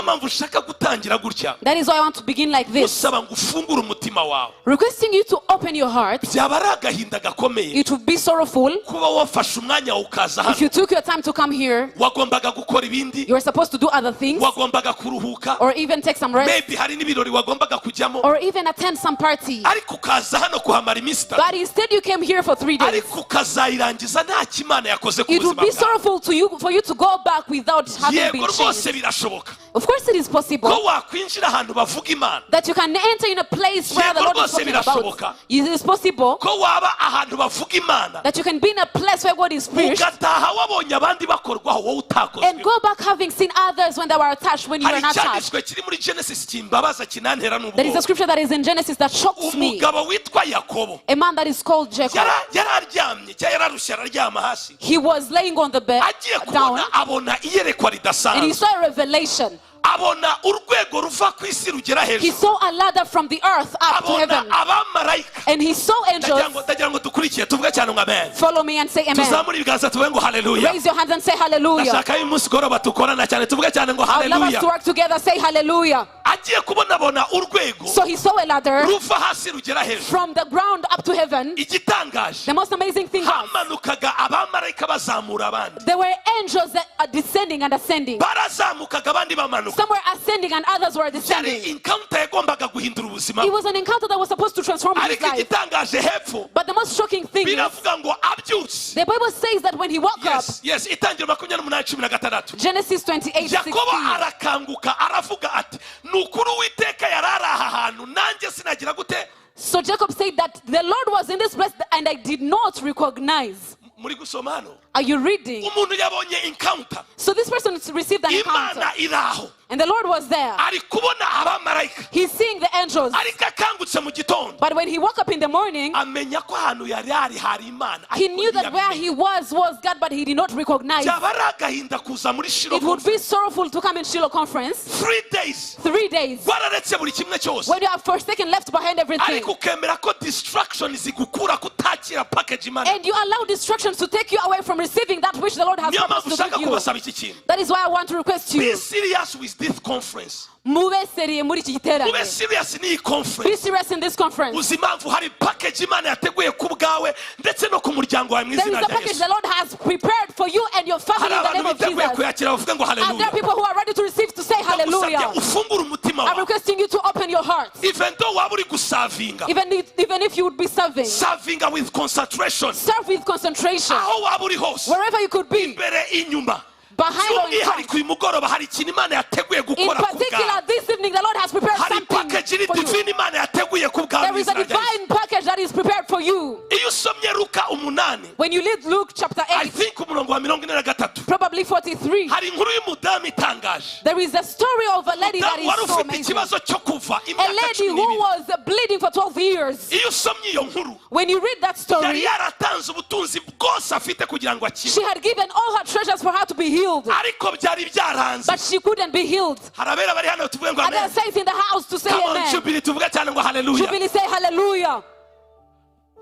Mpamvu ushaka gutangira gutya. That is why I want to begin like this. Usaba ngo ufungure umutima wawe. Requesting you to open your heart. Byaba ari agahinda gakomeye It would be sorrowful kuba wafashe umwanya wawe ukaza if hano. You took your time to come here. Wagombaga gukora ibindi. You were supposed to do other things Wagombaga kuruhuka. Or even take some rest Maybe hari n'ibirori wagombaga kujyamo. Or even attend some party. Ariko ukaza hano kuhamara iminsi 3. But instead, you came here for 3 days. Ariko ukazayirangiza nta kimana yakoze ku It would buzima be bwawe. Sorrowful to you for you to go back without having Yego been rwose changed. Birashoboka Of course, it is possible ko wakwinjira ahantu bavuga Imana. That you can enter in a place where the Yego Lord is rwose talking about. birashoboka. It is possible Ko waba ahantu bavuga Imana that you can be in a place where God is preached ugataha wabonye abandi bakorwaho wowe and utakozwe. Go back having seen others when they were attached when you Hari were not touched. icyanditswe kiri muri Genesis kimbabaza kinantera There is a n'ubwoba. Scripture that is in Genesis that shocks me. Umugabo witwa Yakobo A man that is called Jacob. Yara- yari aryamye cyangwa yararushye araryama hasi. He was laying on the bed Agiye down kubona abona iyerekwa and he ridasanzwe. Saw a revelation. Abona urwego ruva ku isi rugera He hejuru. Saw a ladder from the earth up to Abona heaven. Abamarayika. And he saw Ndagira angels. ngo ndagira ngo dukurikiye tuvuge cyane ngo amen. Follow me and say amen. Tuzamure ibiganza tuvuge ngo haleluya. Raise your hands and say hallelujah. Ndashaka yuko umunsi ugoroba dukorana cyane tuvuge cyane ngo I would love us haleluya. To work together. Say hallelujah. Agiye kubona abona urwego So he saw a ladder ruva hasi rugera hejuru. From the ground up to heaven. Igitangaje The most amazing thing was hamanukaga abamarayika bazamura abandi. There were angels that are descending and ascending. Barazamukaga abandi bamanuka. Some were ascending and others were Yari descending. Encounter yagombaga guhindura ubuzima It bwe. Was an encounter that was supposed to transform his Ariko life. Igitangaje hepfo But the most shocking thing is biravuga ngo abyutse. The Bible says that when he woke up, Yes, Itangiriro 28:16. Genesis 28 Yakobo 16, arakanguka aravuga ati ni ukuri Uwiteka yari ari aha hantu nanjye sinagira gute. So Jacob said that the Lord was in this place and I did not recognize. Muri gusoma hano? Are you reading? Umuntu yabonye encounter. So this person received an encounter. Imana iri aho. And the Lord was there. Ari kubona abamarayika. He's seeing the angels. Ariko akangutse mu gitondo But when he woke up in the morning, amenya ko ahantu yari ari hari Imana he ariko knew that where ntiyabimenya. He was God, but he did not recognize. Byaba ari agahinda kuza muri Shilo It would be sorrowful to come in Shiloh conference 3 days 3 days wararetse buri kimwe cyose when you have forsaken, left behind everything, ariko ukemera ko distraction zigukura kutakira package Imana. And you allow distractions to take you away from receiving that which the Lord has Niyo mpamvu promised to ushaka give you. Kubasaba iki kintu. That is why I want to request Be you. Serious with this conference. Mube serious muri iki giterane. Mube serious n'iyi Be conference. Serious in this conference. Uzi impamvu hari package Imana yateguye ku bwawe ndetse no ku muryango wawe mu There is izina a rya package Yesu. the Lord has prepared for you and your family Hari in the abantu name of biteguye Jesus. kuyakira bavuge ngo And there haleluya. are people who are ready to receive to say Ndagusabye hallelujah. ufungure umutima I'm wawe. Requesting you to open your heart. Even though waba uri guservinga, Even if you would be serving, servinga with concentration. Serve with concentration. Aho waba uri hose, Wherever you could be, imbere inyuma, behind or in front. by'umwihariko uyu mugoroba hari ikintu Imana yateguye In gukora ku particular, bwawe. This evening, the Lord has prepared Hari something package iri for you. Divine Imana yateguye ku bwawe There mu is a izina rya Yesu. Divine package that is prepared for you. Iyo usomye Luka 8, When you read Luke chapter I 8, think umurongo wa 43, probably 43, hari inkuru y'umudamu itangaje. There is a story of a lady that Umudamu wari is so ufite amazing. Ikibazo cyo kuva A imyaka lady cumi who n'ibiri. Was bleeding for 12 years. Iyo usomye iyo nkuru, When you read that yari story, yaratanze ubutunzi bwose afite kugira ngo akire. She had given all her treasures for her to be healed, Ariko byari byaranze. But she couldn't be healed. Hari abera bari hano tuvuge ngo And there are amen. Saints in the house to say Come on, amen. Jubilee tuvuge cyane ngo haleluya. Jubilee, say hallelujah.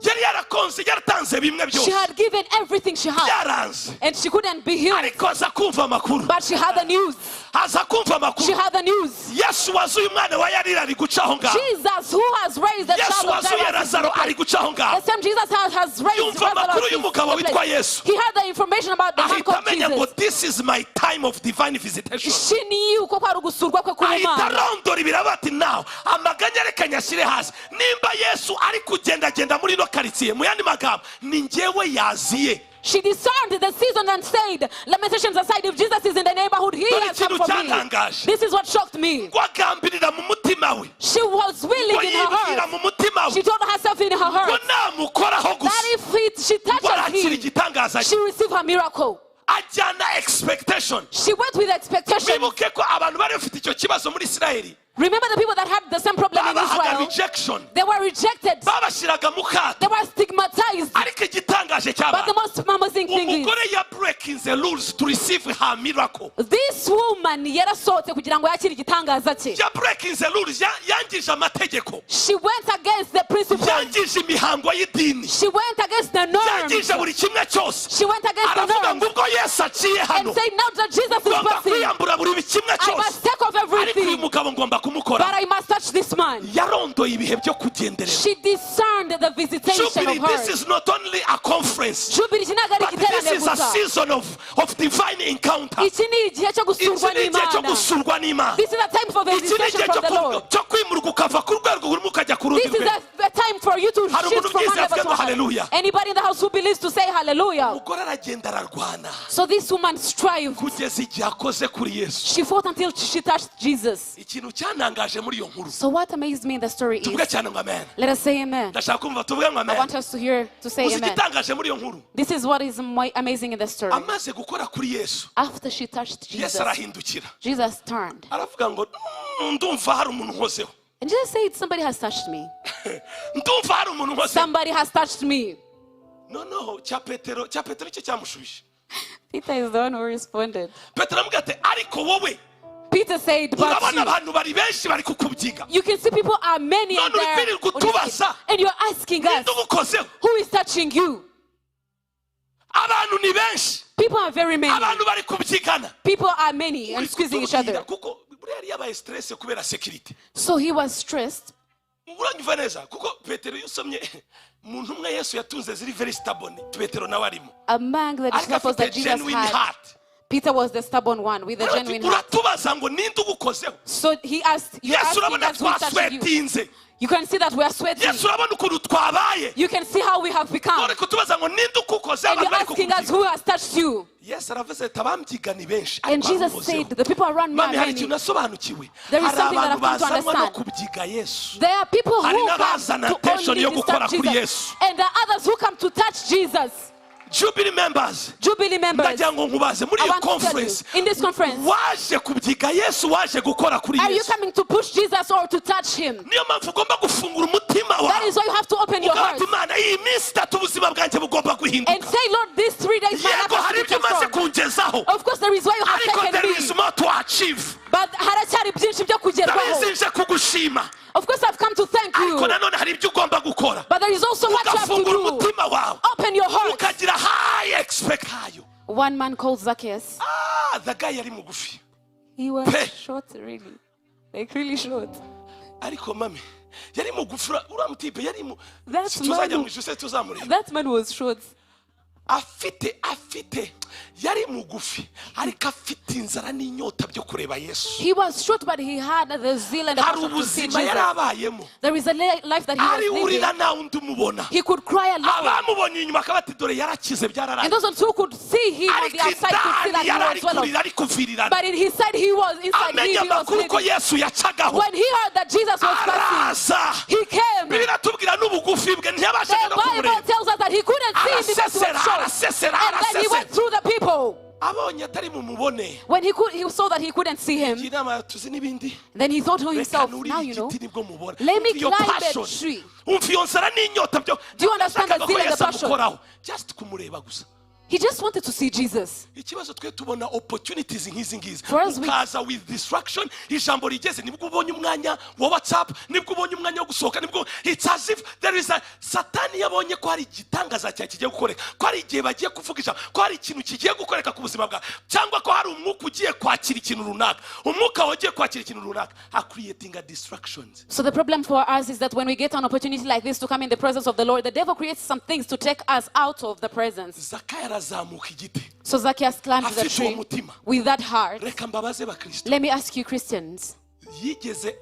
Yari yarakonze yaratanze bimwe She byose. Had given everything she had, Byaranze. And she couldn't be healed. Ariko aza kumva amakuru. But she had the news. Aza kumva She amakuru. Had the news. Yesu wazuye umwana wa Yarira ari guca aho ngaho. Jesus, who has raised the Yesu child of wazuye Jairus, Lazaro ari guca aho ngaho. the same Jesus has raised Yumva amakuru Lazarus y'umugabo in the witwa place. Yesu. He had the information about the man Ahita called amenya ngo Jesus. this is my time of divine visitation. She knew ko kwari ugusurwa kwe Ahita k'Ubumana. Arondora ibiraba ati nawe amaganya reka nyashyire hasi nimba Yesu ari kugendagenda muri ino karitsiye mu yandi magambo ni njyewe yaziye. She discerned the season and said, lamentations aside, if Jesus is in the neighborhood, he Dore has come ikintu for me. cyantangaje. This is what shocked me. Ngo agambirira mu mutima we. She was willing Ngo in her yibwira heart. Mu mutima we She told herself in her ngo heart namukoraho gusa that if she ngo touches arakira him, igitangaza she receive her miracle. Ajyana expectation. She went with expectation. Wibuke ko abantu bari bafite icyo kibazo muri Isirayeli Remember the people that had the same problem in babahaga Israel? Rejection. They were rejected. Babashyiraga mu kato. They were stigmatized. Ariko igitangaje gitangaje But cyabaye, the most amazing thing is, umugore ya breaking the rules to receive her miracle. This woman yarasohotse kugira ngo yakire igitangaza cye. Ya breaking the rules, yangije amategeko, She went against the principles. Yangije imihango y'idini, She went against the norms. Yangije buri kimwe cyose. She went against the Aravuga norms ngo ubwo Yesu aciye hano, and said, now that Jesus is ngomba passing, kwiyambura buri kimwe I cyose, must take off ariko uyu everything, mugabo ngomba but kumukora. I must touch this man. Yarondoye ibihe byo kugenderera. She discerned the visitation Jubilee, of this her. is not only a conference, Jubilee, iki ntabwo ari but this igiterane is a gusa. season of divine encounter. Iki ni igihe cyo Iki gusurwa ni igihe cyo n'Imana. Gusurwa n'Imana. This is a time for Iki ni visitation igihe cyo from the ku- Lord. Cyo kwimurwa ukava ku rwego rumwe ukajya ku rundi This is rwego. a time for you to Hari shift umuntu from one ubyize level avuge to ngo another. hallelujah. Anybody in the house who believes to say hallelujah. Umugore aragenda ararwana So this woman strived. Kugeza igihe akoze kuri Yesu. She fought until she touched Jesus. Ikintu cyantangaje muri iyo nkuru, So what amazed me in the story tuvuge is, cyane ngo amen. Let us say amen. Ndashaka kumva tuvuge ngo I amen. want us to hear to say Uzi amen. igitangaje muri iyo nkuru? This is what is amazing in the story. Amaze gukora kuri Yesu, After she touched Yesu Jesus, arahindukira, Jesus turned. Aravuga ngo ndumva hari umuntu nkozeho." And Jesus said, "Somebody has touched me. Ndumva hari umuntu nkozeho." Somebody has touched me." Noneho cya Petero, cya Petero cyo cyamushubije. Peter is the one who responded. Petero aramubwira ati ariko wowe, Peter said, "But urabona you, abantu bari benshi bari kukubyiga, you can see people are many None and they're uri kwirirwa utubaza. And you're asking us, Ninde ugukozeho? Who is touching you?" Abantu ni benshi. People are very many. Abantu bari kubyigana. People are many and Uri squeezing each kutubwira other. Kuko buriya yari yabaye stress kubera sécurité. So he was stressed. Uranyumva neza? Kuko Petero, iyo usomye mu ntumwa Yesu yatunze ziri very stubborn, Petero nawe arimo, Among the ariko disciples afite that Jesus genuine had, heart. Peter was the stubborn one with the Ati, genuine heart. uratubaza ngo ninde ugukozeho? So he asked, "You're Yesu, asking urabona us who touched you." twasweatinze. You can see that we are sweating. Yesu, urabona ukuntu twabaye. You can see how we have become. Uri kutubaza ngo ninde ukukozeho, And you're abantu bari asking us kukubyiga. who has touched you. Yesu aravuze ati abambyiga ni benshi, And ariko hari Jesus unkozeho. said, "The people around me are Mami, hari many." ikintu nasobanukiwe. There is Hari something that abantu I've come to bazanwa no understand. Kubyiga Yesu, There are people Hari who come n'abazana to attention only yo gukora disturb kuri Jesus. Yesu. And there are others who come to touch Jesus. Jubilee members, Jubilee members, ndagira ngo nkubaze muri I iyo want to tell you, conference, in this conference, waje kubyiga Yesu, waje gukora kuri are you Yesu? coming to push Jesus or to touch him? Niyo mpamvu ugomba gufungura umutima That wawe, is why you have to open your ukavuga heart ati Imana, iyi minsi itatu ubuzima bwanjye bugomba and guhinduka. say, "Lord, these 3 days my life Yego, has hari to be ibyo umaze transformed." kungezaho, Of course, there is where you have ariko taken there is me. more to achieve. But haracyari byinshi byo kugerwaho. Ndabizi nje kugushima, Of course, I've come to thank ariko you. nanone hari ibyo ugomba gukora. But there is also what you have to Ugafungura do. umutima wawe, Open your heart. Ukagira high expectation. One man called Zacchaeus. Ah, the guy yari mugufi. He was Pe. Short, really. Like, really short. Ariko mami, yari mugufi, uriya mutipe yari mu That tuzajya man- mu ijuru se tuzamureba? That man was short. Afite yari mugufi, ariko afite inzara n'inyota byo kureba Yesu. He was short, but he had the zeal and the Hari passion to see ubuzima Jesus. yari abayemo. There is a life that he was Ari living. urira nta wundi umubona. He could cry alone. Abamubonye inyuma akaba ati dore yarakize, And byararangiye. those ones who could see him on the Ariko outside could see indani that he yari ari was well off. kurira, ari kuvirirana. But in his side, he was inside him, Amenya he was amakuru ko living. Yesu yacagaho, When he heard that Jesus was passing, araza. he came. Bibiliya iratubwira n'ubugufi bwe ntiyabashaga The no Bible kumureba. tells us that he couldn't see him because he was Arasesera, short. arasesera, And then he arasesera. went through the people. Abonye atari mumubone, When he saw that he couldn't see him, iyi nama tuzi n'ibindi, then he thought to reka himself, nurire "Now you know, igiti nibwo mubona." let me Umva iyo climb a passion. Tree. Umva iyo nzara n'inyota byo Do you understand the Yashakaga ko zeal and the Yesu passion? amukoraho, just kumureba gusa. He just wanted to see Jesus. Ikibazo twe tubona opportunities nk'izi ngizi, For us, ukaza with distraction. Ijambo rigeze nibwo ubonye umwanya wa WhatsApp, nibwo ubonye umwanya wo gusohoka, nibwo it's as if there is a Satani yabonye ko hari igitangaza cyawe kigiye gukoreka, ko hari igihe bagiye kuvuga ijambo, ko hari ikintu kigiye gukoreka ku buzima bwawe, cyangwa ko hari umwuka ugiye kwakira ikintu runaka, umwuka wawe ugiye kwakira ikintu runaka, acreatinga distractions. So the problem for us is that when we get an opportunity like this to come in the presence of the Lord, the devil creates some things to take us out of the presence. Zakayo arazamuka igiti So Zacchaeus climbed the afite uwo tree mutima. With that heart. Reka mbabaze bakristo. Let me ask you, Christians. Yigeze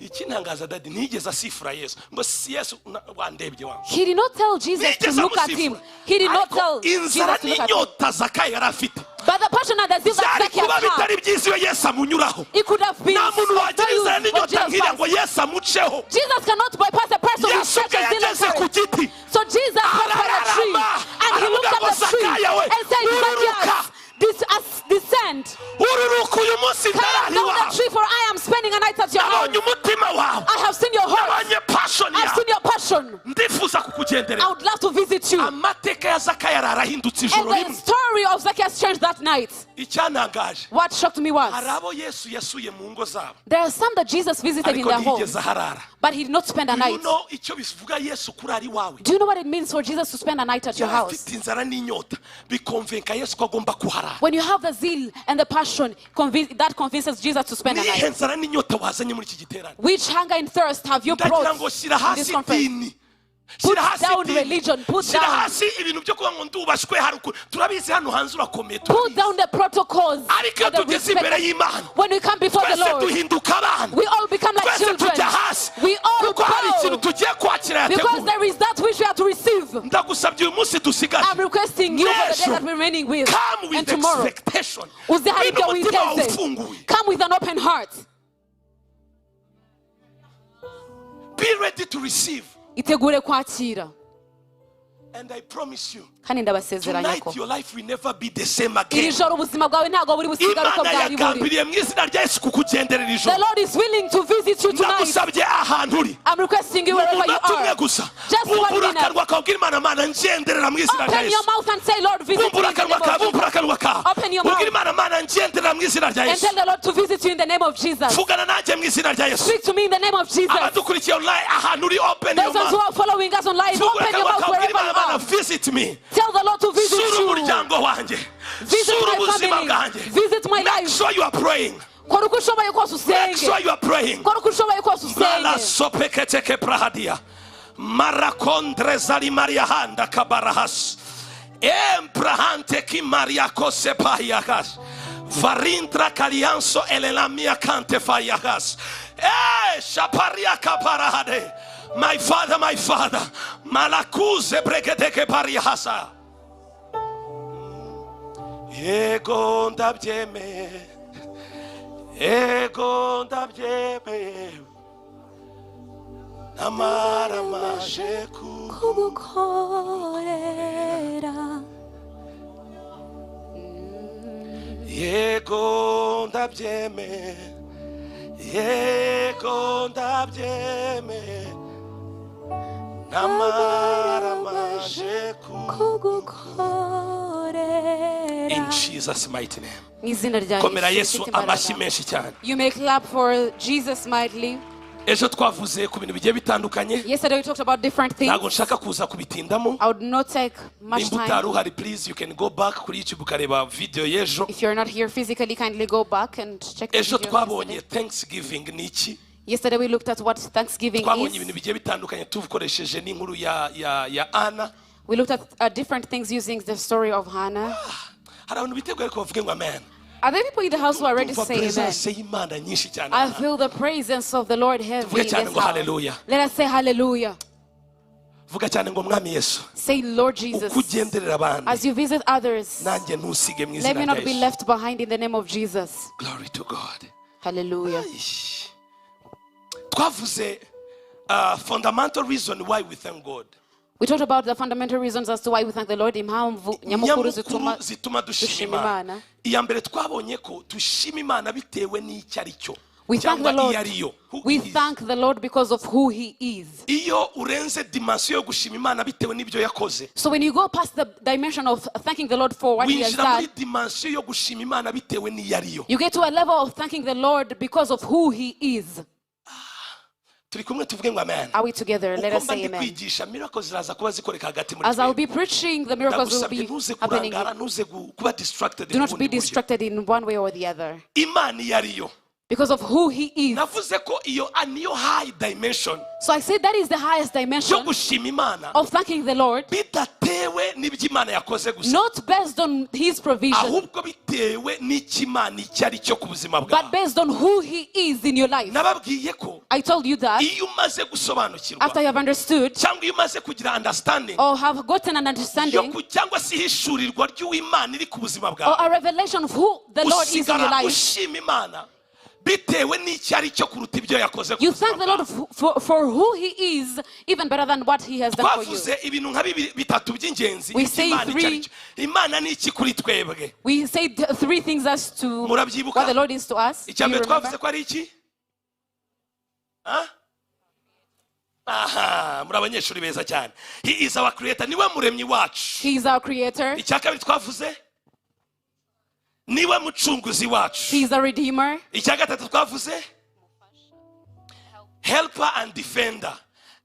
ikintangaza, daddy, ntiyigeze asifura Yesu ngo si Yesu wandebye wangu. He did not tell Jesus to Ntiyigeze look at him. amusifura. He did not Ariko tell Jesus inzara to look at him. n'inyota Zakayo yari afite, But the passion and the zeal that byari kuba Zacchaeus had, bitari byiza iyo Yesu amunyuraho. it could have been Nta muntu of wagira no inzara use for n'inyota Jesus nk'iriya ngo Christ. Yesu amuceho. Jesus cannot bypass a person with Yesu such ubwe a zeal and yageze ku courage. giti, So Jesus stopped by the tree arararama, and he looked aravuga at ngo the tree Zakayo we, and said, ururuka. "Zacchaeus, descend. Ururuka, uyu munsi Climb ndarara down the iwawe. Tree, for I am spending a night at your house. Nabonye umutima wawe. I have seen your heart. Nabonye passion I've yawe. Seen your passion. Ndifuza kukugenderera." I would love to visit visit you. Amateka ya Zakayo arahindutse And ijoro the rimwe. Story of Zacchaeus changed that night. Icyantangaje, What shocked me was hari abo Yesu yasuye mu ngo zabo, there are some that Jesus visited in ariko their homes, ntiyigeze aharara. But he did not spend a Do you night. Know icyo bivuga Yesu kurara iwawe? Do you know what it means for Jesus to spend a night at your Yari house? afite inzara n'inyota bikonvenka Yesu ko agomba kuharara. When you have the zeal and the passion, that convinces Jesus to spend a Niyihe night. Nzara n'inyota wazanye muri iki giterane? Which hunger and thirst have you Ndagira brought ngo shyira in this hasi conference? idini. Shyira hasi Down idini. Religion, put Shyira down. Hasi ibintu byo kuba ngo ndubashywe haruguru turabizi hano hanze urakomeye Put turabizi. Down the protocols Ariko iyo and the tugeze imbere respect. y'Imana, When we come before the twese Lord, duhinduka abana. We all become like Twese children. Tujya hasi We all kuko hari ikintu bow tugiye kwakira because yateguye. There is that which we are to receive. Ndagusabye uyu munsi dusigaje, I'm requesting you for the day N'ejo, that we're remaining with come with and tomorrow. Expectation. Uze hari Bino ibyo umutima wawe witeze. ufunguye. Come with an open heart. Be ready to receive. Itegure kwakira. And I promise you, Kandi ndabasezeranya ko tonight your life will never be the same iri again. Joro ubuzima bwawe ntabwo buri busigare uko Imana bwari buri. yagambiriye mu izina rya Yesu kukugenderera The ijoro. Lord is willing to visit you tonight. Ndagusabye ahantu uri, I'm requesting you wherever you umunota umwe are. gusa, Just one bumbura minute. akanwa kawe ubwira Imana Mana ngenderera mu izina rya Open your Yesu. Mouth and say, "Lord, visit me Bumbura in the akanwa name kawe, of Jesus." bumbura akanwa kawe, Open your mouth. ubwira Imana Mana ngenderera mu izina rya And Yesu. Tell the Lord to visit you in the name of Jesus. Vugana nanjye mu izina rya Yesu. Speak to me in the name of Jesus. Abadukurikiye online ahantu uri, open your Those ones who mouth. are following us online, Fungura open your akanwa mouth kawe ubwira wherever Imana you Mana are. Visit me. Tell the Lord to visit Sura you. Umuryango wanjye. Visit Sura my ubuzima family. bwanjye. Visit my Make life. sure you are praying. Kora uko ushoboye kose Make usenge. Sure you are praying. Kora uko ushoboye kose Mala usenge. sopeketeke prahadia. Marakondre zali maria handa kabarahas. Emprahante ki maria kose pahiakas. Varintra kalianso elelamia kante fayakas. Eh, shaparia kaparahade. My father, my father. Malakuze bregedeke pariahasa. Yego ndabyemeye. Yego ndabyemeye. Namaramaje ku Kugukorera. Yego ndabyemeye yego ndabyemeye namaramaje ku Kugukorera. In Jesus' mighty name. Mu izina rya Komera Yesu Yesu rifite imbaraga. Amashyi menshi cyane. You may clap for Jesus mightily. Ejo twavuze ku bintu bigiye bitandukanye. Yesterday we talked about different things. Ntabwo nshaka kuza kubitindamo. I would not take much Nimba time. utari uhari, please, you can go back kuri YouTube ukareba video y'ejo. If you're not here physically, kindly go back and check the Ejo video. Twabonye Yesterday. Thanksgiving ni iki. Yesterday we looked at what Thanksgiving Twabonye is. Ibintu bigiye bitandukanye tukoresheje n'inkuru ya ya ya Ana. We looked at different things using the story of Hannah. Hari abantu biteguye ariko bavuge ngo amen. Are there people in the house who are ready to Ndumva say amen? Presence y'Imana nyinshi cyane. I feel the presence of the Lord heavy Tuvuge in cyane this ngo house. hallelujah. Let us say hallelujah. Vuga cyane ngo mwami Yesu, Say, "Lord Jesus, uko ugenderera abandi, as you visit others, nanjye ntusige mu let izina me rya not be Yesu. Left behind in the name of Jesus." Glory to God. Hallelujah. Aish. Twavuze fundamental reason why we thank God. We talked about the fundamental reasons as to why we thank the Lord. Impamvu nyamukuru zituma Nyamukuru zituma dushima Dushima Imana. Imana. Iya mbere twabonye ko dushima Imana bitewe n'icyo ari cyo We thank cyangwa the Lord. Iyo ari yo. Who We is. Thank the Lord because of who He is. Iyo urenze dimension yo gushima Imana bitewe n'ibyo yakoze, So when you go past the dimension of thanking the Lord for what He has winjira muri done, dimension yo gushima Imana bitewe n'iyo ari yo. You get to a level of thanking the Lord because of who He is. Turi kumwe tuvuge ngo amen. Are we together? Let Uko us mba say ndi amen. Kwigisha miracles ziraza kuba zikoreka hagati muri As I'll twebwe. Be preaching, the miracles will Ndagusabye be ntuze happening. kurangara ntuze kuba distracted Do mu not bundi be buryo. Distracted in one way or the other. Imana iyo ari yo. Because of who He is. Navuze ko iyo niyo high dimension So I said that is the highest yo dimension gushima Imana of thanking the Lord, bidatewe n'ibyo Imana yakoze gusa, not based on His provision, ahubwo bitewe n'icyo Imana icyo ari cyo ku buzima but bwawe. Based on who He is in your life. Nababwiye ko I told you that iyo umaze gusobanukirwa after you have understood cyangwa iyo umaze kugira understanding or have gotten an yo understanding cyangwa se ihishurirwa ry'uwimana iri ku buzima or bwawe, a revelation of who the Lord is in your usigara life, ushima Imana bitewe n'icyo ari cyo kuruta ibyo yakoze ku you buzima thank the Lord bwawe. for who He is, even better than what He has done for you. Twavuze ibintu nka bibiri bitatu by'ingenzi We ibyo say Imana icyo ari three. cyo. Imana ni iki kuri twebwe? We say three things as to Murabyibuka? What the Lord is to us. Do Icya you mbere remember? twavuze ko ari iki? Ah? Aha, muri abanyeshuri beza cyane. He is our creator, niwe muremyi wacu. He is our creator. Icya kabiri twavuze, niwe mucunguzi wacu. He is a redeemer. Icya gatatu twavuze, helper and defender.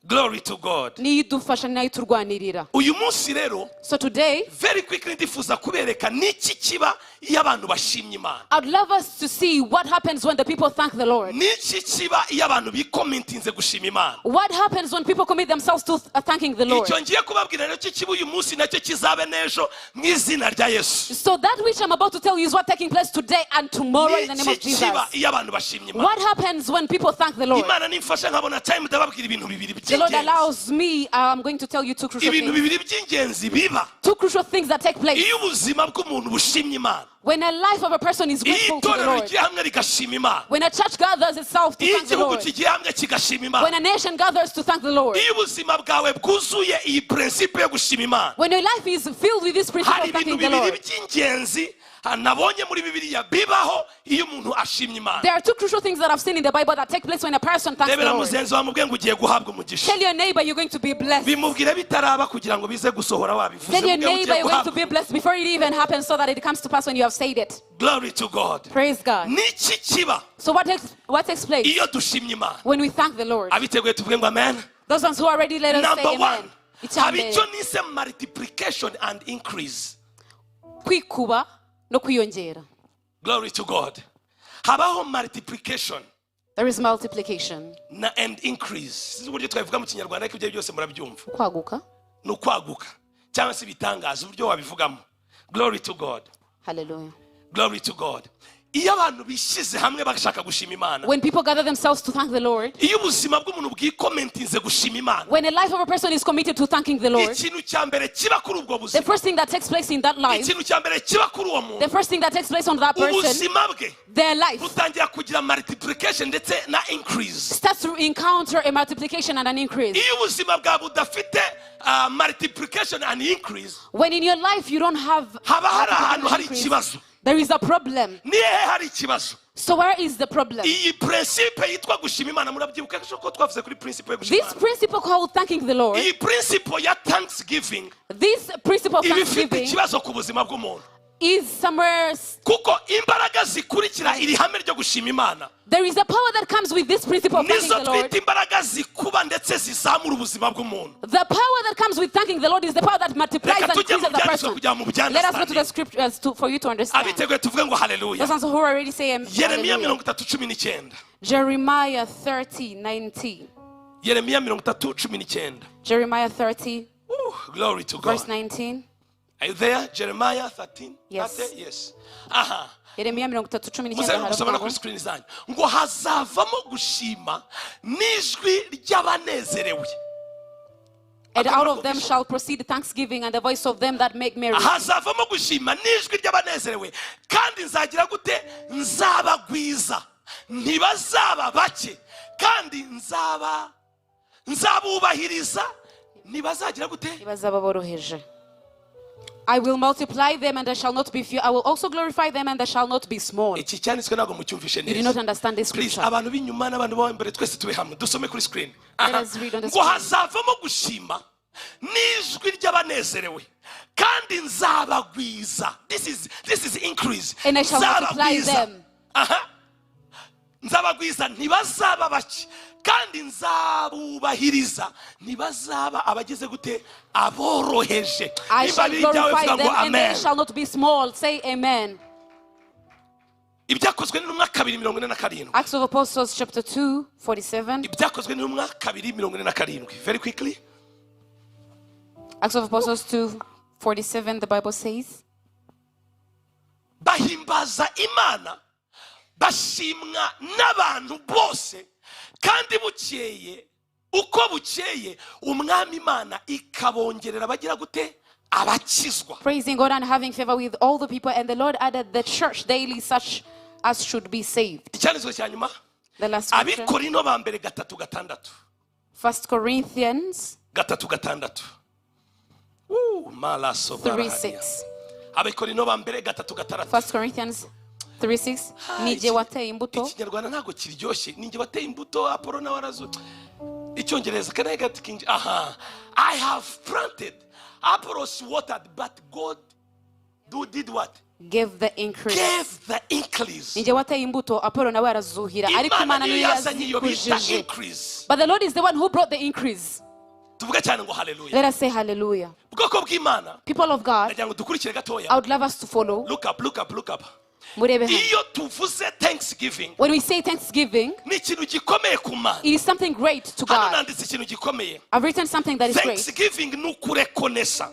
Glory to God. Niyo idufasha, ni nayo iturwanirira. Uyu munsi rero, So today, very quickly, ndifuza kubereka niki kiba iyo abantu bashimye Imana. I'd love us to see what happens when the people thank the Lord. Niki kiba iyo abantu bicommittinze gushima Imana. What happens when people commit themselves to thanking the Lord? Icyo ngiye kubabwira rero cyo kiba uyu munsi, nacyo kizabe n'ejo mu izina rya Yesu. So that which I'm about to tell you is what taking place today and tomorrow in the name of Niki Jesus. kiba iyo abantu bashimye Imana? What happens when people thank the Lord? Imana nimfasha nkabona time, ndababwira ibintu bibiri The Lord by'ingenzi. Allows me, I'm going to tell you two crucial Ibintu things. bibiri by'ingenzi biba Two crucial things that take place iyo ubuzima bw'umuntu bushimye Imana, when a life of a person is iyo grateful to the itorero Lord. rigiye hamwe rigashima Imana, When a church gathers itself to iyo thank the igihugu Lord. kigiye hamwe kigashima When Imana, a nation gathers to thank the Lord. iyo ubuzima bwawe bwuzuye iyi principe yo gushima Imana, When your life is filled with this principle hari of ibintu thanking the bibiri Lord. by'ingenzi nabonye muri Bibiliya bibaho iyo umuntu ashimye Imana. There are two crucial things that I've seen in the Bible that take place when a person thanks the Rebera Lord. mugenzi wawe, mubwiye ngo ugiye guhabwa umugisha. Tell your neighbor you're going to be blessed. Bimubwire bitaraba kugira ngo bize gusohora wabivuze. Tell your Mubwire ngo neighbor ugiye you're going to guhabwa. Be blessed before it even happens, so that it comes to pass when you have said it. Glory to God. Praise God. Niki kiba So what takes place iyo dushimye Imana? when we thank the Lord? Abiteguye tuvuge ngo amen. Those ones who are ready, let us Number say one, amen. Icya haba mbere, icyo nise multiplication and increase. Kwikuba no kwiyongera. Glory to God. Habaho multiplication There is multiplication. Na and increase. Sinzi uburyo twabivuga mu Kinyarwanda, ariko ibyo byose murabyumva. Kwaguka. Ni ukwaguka cyangwa se ibitangaza, uburyo wabivugamo. Glory to God. Hallelujah. Glory to God. Iyo abantu bishyize hamwe bashaka gushima Imana, When people gather themselves to thank the Lord, iyo ubuzima bw'umuntu bwicommittinze gushima Imana, when a life of a person is committed to thanking the Lord, ikintu cya mbere kiba kuri ubwo the buzima, first thing that takes place in that life, ikintu cya mbere kiba kuri uwo muntu, the first thing that takes place on that person, ubuzima bwe their life butangira kugira multiplication ndetse na increase. Starts to encounter a multiplication and an increase. Iyo ubuzima bwawe budafite multiplication and increase, When in your life you don't have haba hari ahantu hari increase, ikibazo. There is a problem. Ni hehe hari ikibazo? So where is the problem? Iyi principe yitwa gushima Imana, murabyibuka ko twavuze kuri principe yo gushima This Imana. Principle called thanking the Lord, Iyi principle ya thanksgiving this principle of iba ifite thanksgiving ikibazo ku buzima bw'umuntu, is somewhere, kuko imbaraga zikurikira iri hame ryo gushima Imana there is a power that comes with this principle of thanking nizo the Lord. twita imbaraga zikuba ndetse zizamura ubuzima bw'umuntu. The power that comes with thanking the Lord is the power that multiplies Reka and tujye mu increases the byanditswe person. kugira ngo Let us go to the mubyunderstanding. Scriptures for you to understand. Abiteguye tuvuge ngo haleluya. Those ones who already say amen. Yeremiya Hallelujah. 30:19. Jeremiah 30:19. Yeremiya 30:19. Jeremiah 30, Ooh, glory to God. verse 19. Are you there? Jeremiah 13? Yes. 30? Yes, aha. Yeremiya 30:19 Muze gusoma no haravuga kuri ngo, screen zanyu ngo hazavamo gushima n'ijwi ry'abanezerewe. "And out of them shall proceed thanksgiving and the voice of them that make merry." Hazavamo gushima n'ijwi ry'abanezerewe, kandi nzagira gute? Nzabagwiza, ntibazaba bake, kandi nzaba nzabubahiriza, ntibazagira gute? Ntibazaba boroheje. I will multiply them and they shall not be few. I will also glorify them and they shall not be small. Iki cyanditswe ntabwo mucyumvishe You do not neza. Understand this Please, scripture. abantu b'inyuma n'abantu bo imbere, twese tube hamwe dusome kuri screen. Let us read on the Ngo screen. hazavamo gushima n'ijwi ry'abanezerewe, kandi nzabagwiza. This is increase. And I shall multiply Nzabagwiza. Them. Aha. Nzabagwiza, ntibazaba bake, kandi nzabubahiriza, ntibazaba abagize gute? Aboroheje. I Nimba shall biri ibyawe, glorify vuga ngo them and they amen. Shall not be small. Say amen. Ibyakozwe n'Intumwa 2:47. Acts of Apostles chapter 2, 47. Ibyakozwe n'Intumwa 2:47, very quickly. Acts of Apostles 2, 47, the Bible says, Bahimbaza Imana, bashimwa n'abantu bose, kandi bukeye uko bukeye Umwami Imana ikabongerera bagira gute? Abakizwa. Praising God and having favor with all the people, and the Lord added the church daily such as should be saved. Icyanditswe cya nyuma, The last scripture, Abakorinto ba mbere 3:6. First Corinthians 3:6. Malaso 3 barahariya. 6. Abakorinto ba mbere 3:6. First Corinthians 3 6. Ah, Nije wateye imbuto. Ikinyarwanda ntabwo kiryoshye. Ninjye wateye imbuto, Apolo nawe arazu. Icyongereza, can I get King? Aha. "I have planted, Apollos watered, but God do did what?" Gave the increase. Gave the increase. Ninjye wateye imbuto, Apolo nawe arazuhira, ariko Imana Imana niyo niyo yazanye iyo bita yazikujije. increase. But the Lord is the one who brought the increase. Tuvuge cyane ngo haleluya. Let us say hallelujah. Bwoko bw'Imana, People of God, ndagira ngo dukurikire gatoya. I would love us to follow. Look up, look up, look up. Murebe hano. Iyo tuvuze thanksgiving, When we say thanksgiving, ni ikintu gikomeye ku Mana. It is something great to Hano God. nanditse ikintu gikomeye. I've written something that is great. Thanksgiving ni ukurekonesa.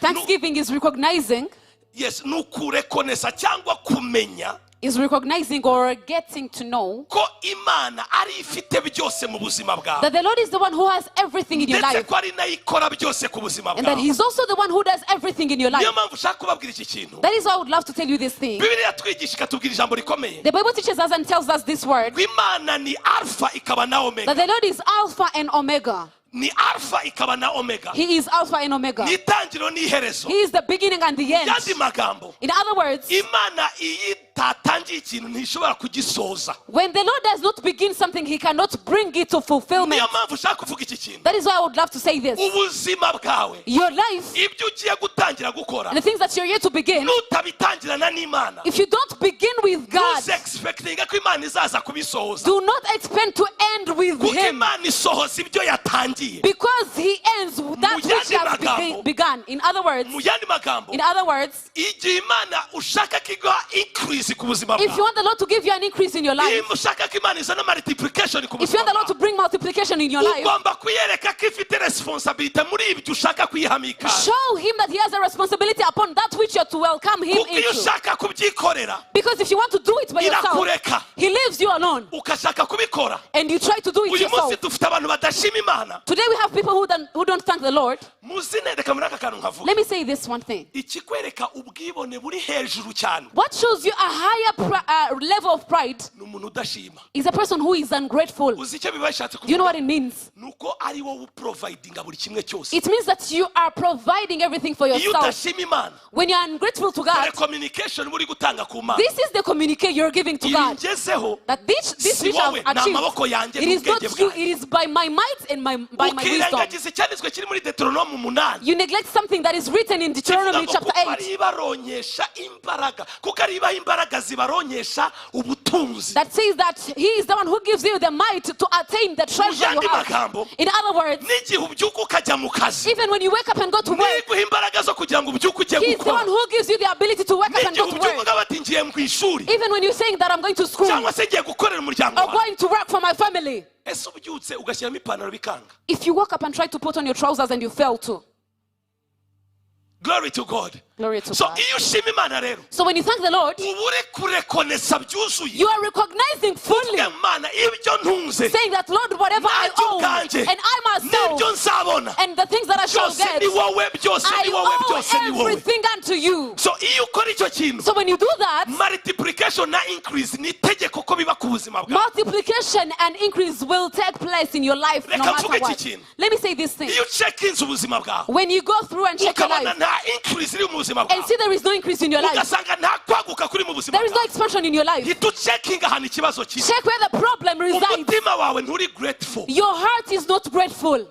Thanksgiving is recognizing, Yes, ni ukurekonesa cyangwa kumenya is recognizing or getting to know ko Imana ari ifite byose mu buzima bwawe, that the Lord is the one who has everything in your ndetse life ko ari nayo ikora byose ku buzima and that bwawe. He's also the one who does everything in your life. Niyo mpamvu ushaka kubabwira iki kintu. That is why I would love to tell you this thing. Bibiliya twigisha ikatubwira ijambo rikomeye, The Bible teaches us and tells us this word, ngo Imana ni Alpha ikaba na Omega. that the Lord is Alpha and Omega. Ni Alpha ikaba na Omega. He is Alpha and Omega. Ni itangiriro n'iherezo. He is the beginning and the end. Yandi magambo, In other words, Imana iyo itatangiye ikintu ntishobora kugisoza. When the Lord does not begin something, He cannot bring it to fulfillment. Niyo mpamvu ushaka kuvuga iki kintu. That is why I would love to say this. Ubuzima bwawe, Your life ibyo ugiye gutangira gukora, and the things that you're yet to begin, nutabitangirana n'Imana, if you don't begin with God, ntuze ko Imana izaza kubisohoza, do not expect to end with kuko Him. Imana isohoza ibyo yatangiye. Because He ends that which Mu yandi has magambo- begun. In other words, Mu yandi magambo, in other words, igihe Imana ushaka ko iguha increase ku buzima if you bwawe, want the Lord to give you an increase in your life, iyo ushaka ko Imana izana multiplication ku if you buzima want the Lord to bwawe, bring multiplication in your life, ugomba kuyereka ko ifite responsibility muri ibyo ushaka kuyihamika. Show Him that He has a responsibility upon that which you're to welcome Him Kuko iyo into. ushaka kubyikorera, Because if you want to do it by yourself, irakureka, He leaves you alone ukashaka kubikora. And you try to do it Uyu munsi yourself. dufite abantu badashima Imana. Today we have people who don't thank the Lord. Muzine reka muri aka kantu nkavuga. Let me say this one thing. Ikikwereka ubwibone buri hejuru cyane What shows you a higher level of pride ni umuntu udashima. Is a person who is ungrateful. Uzi icyo biba bishatse Do you know kuvuga? What it means? Ni uko ari wowe uprovidinga buri kimwe cyose. It means that you are providing everything for Iyo yourself. udashima Imana, When you're ungrateful to God, dore communication uri gutanga ku Mana. This is the communique you're giving to Ibi God. ngezeho That this si which wowe, I've ni achieved, amaboko yanjye it is not n'ubwenge you, bwanjye. It is by my might and by my wisdom. Ukirengagiza icyanditswe kiri muri Deuteronomy 8, You neglect something that is written in kivuga Deuteronomy ngo chapter kuko 8 ari ibaronkesha imbaraga, kuko ari ibaha imbaraga zibaronkesha ubutunzi. That says that He is the one who gives you the might to attain the treasure you Yandi have. Magambo, In other words, n'igihe ubyuka ukajya mu kazi, even when you wake up and go to work, niguha imbaraga zo kugira ngo ubyuke ujye He is the one gukora. Who gives you the ability to wake up and N'igihe go to ubyuka work. ukavuga bati ngiye mu ishuri, Even when you're saying that I'm going to school cyangwa se ngiye gukorera umuryango or wawe. going to work for my family. Ese ubyutse ugashyiramo ipantaro bikanga? If you woke up and try to put on your trousers and you fail to, Glory to God. Glory to So God. Iyo ushima Imana rero, So when you thank the Lord, uba uri kurekonesa byuzuye, you are recognizing fully, Imana ibyo ntunze, saying that, "Lord, whatever I nanjye own ubwanjye, and I myself n'ibyo nzabona, and the things that I shall byose get, ni wowe, byose I ni wowe, owe byose ni wowe." everything unto you." So iyo ukora icyo kintu, So when you do that, multiplication na increase ni itegeko ko biba ku buzima bwawe. Multiplication and increase will take place in your life no Reka matter mvuge iki what. kintu. Let me say this thing. Iyo ucekinze ubuzima bwawe, When you go through and check your ukabona life nta increase iri mu buzima and bwawe, see there is no increase in your life, ugasanga nta kwaguka kuri mu buzima there is no bwawe, expansion in your life, hita ucekinga ahantu ikibazo kiri. Check where the problem resides. Umutima wawe nturi grateful. Your heart is not grateful.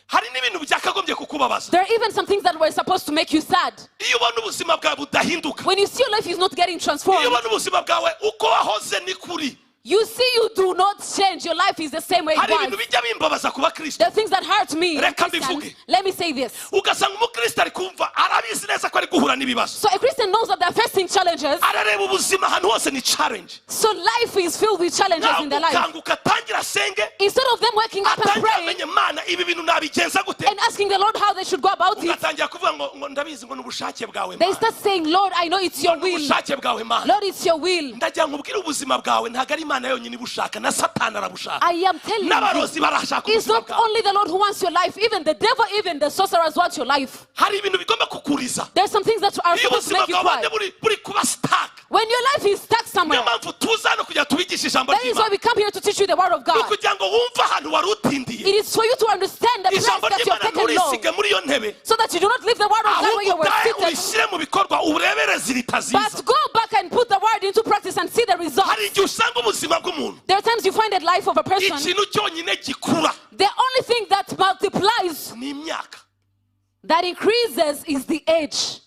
Hari n'ibintu byakagombye kukubabaza. There are even some things that were supposed to make you sad. Iyo ubona ubuzima bwawe budahinduka, When you see your life is not getting iyo transformed, ubona ubuzima bwawe uko wahoze ni kuri, you see you do not change. Your life is the same way it hari ibintu was. Bijya bimbabaza ku bakristo. The things that hurt me, Reka Christians, mbivuge. Let me say this. Ugasanga umukristo ari kumva arabizi neza ko ari guhura n'ibibazo, So a Christian knows that they're facing challenges. Arareba ubuzima ahantu hose ni challenge. So life is filled with challenges in their life. Nagukanguka atangira asenge, Instead of them waking up and atangira praying amenye Mana ibi bintu nabigenza gute, and asking the Lord how they should go about it, ugatangira kuvuga ngo ngo ndabizi ngo ni ubushake bwawe they Mana. start saying, "Lord, I know it's your Ni will. ubushake bwawe Mana." Lord, it's your will." Ndagira ngo ubwire ubuzima bwawe ntabwo ari Imana yonyine ibushaka, na Satani arabushaka, I am telling you, n'abarozi barashaka it's ubuzima not bwawe. Only the Lord who wants your life, even the devil, even the sorcerers want your life. Hari ibintu bigomba kukuriza. There's some things that are Iyo supposed to ubuzima make you bwawe cry. bande buri buri kuba stuck, When your life is stuck somewhere, niyo mpamvu tuza hano kugira ngo tubigishe ijambo that is why ry'Imana, we come here to teach you the word of ni God. ukugira ngo wumve ahantu wari utindiye. It is for you to understand the place Ijambo that you have ry'Imana taken long, nturisige muri iyo ntebe, so that you do not leave the word of God where ahubwo you were utahe seated, urishyire mu bikorwa urebere résultat ziza. but go back and put the word into practice and see the results. Hari igihe usanga ubuzima bw'umuntu, There are times you find a life of a person, ikintu cyonyine gikura, only thing that multiplies, ni imyaka. That increases, is the age.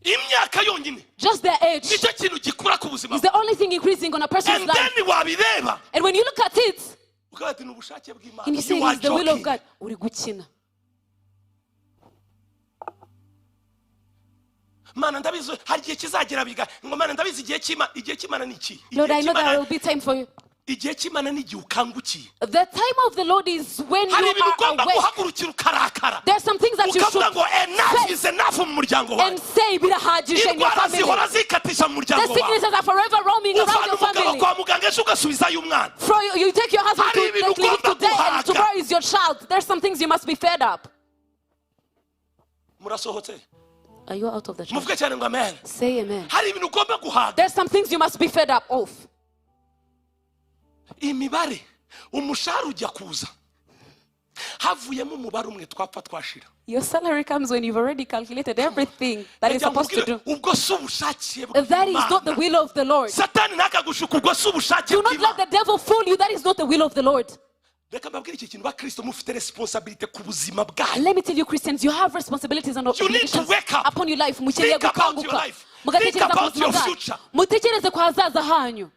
Imyaka yonyine Just their age nicyo kintu gikura ku buzima. Is the only thing increasing on a person's And life. then wabireba And when you look at it, ukavuga ati ni ubushake bw'Imana. And you say You it are is the will of joking. God. Uri gukina. Mana ndabizi hari igihe kizagera biga ngo Mana ndabizi igihe cy'Imana, igihe cy'Imana ni iki? Lord, Igihe I know cy'Imana- there will be time for you. Igihe cy'Imana ni igihe ukangukiye. The time of the Lord is when Hari you ibintu are ugomba awake. guhagurukira ukarakara There are some things that you ukavuga should ngo enough face is enough mu muryango and wawe. say birahagije in your Indwara family. zihora zikatisha mu The muryango wawe. sicknesses are forever roaming around Uvana your umugabo family. kwa muganga ejo ugasubizayo umwana. For you take your husband Hari to the ibintu clinic ugomba today and guhaga. tomorrow is your child. There's some things you must be fed up. Murasohotse. Are you out of the church? Muvuge cyane ngo amen. Say amen. Hari ibintu ugomba guhaga. There's some things you must be fed up of. Imibare umushahara ujya kuza havuyemo umubare umwe twapfa twashira. Your salary comes when you've already calculated everything that is Ndagira ngo supposed to nkubwire, do. ubwo si ubushake That is not the bw'Imana. will of the Lord. Satani ntakagushuka ubwo si ubushake Do not let bw'Imana. the devil fool you. That is not the will of the Lord. Reka mbabwire iki kintu bakristo mufite responsabilité ku buzima bwanyu. Let me tell you, Christians, you have responsibilities and You need to obligations wake up. upon your life. Mukeneye Think about your gukanguka. life. Mugatekereza Think ku about buzima your bwanyu. future. Mutekereze ku hazaza hanyu.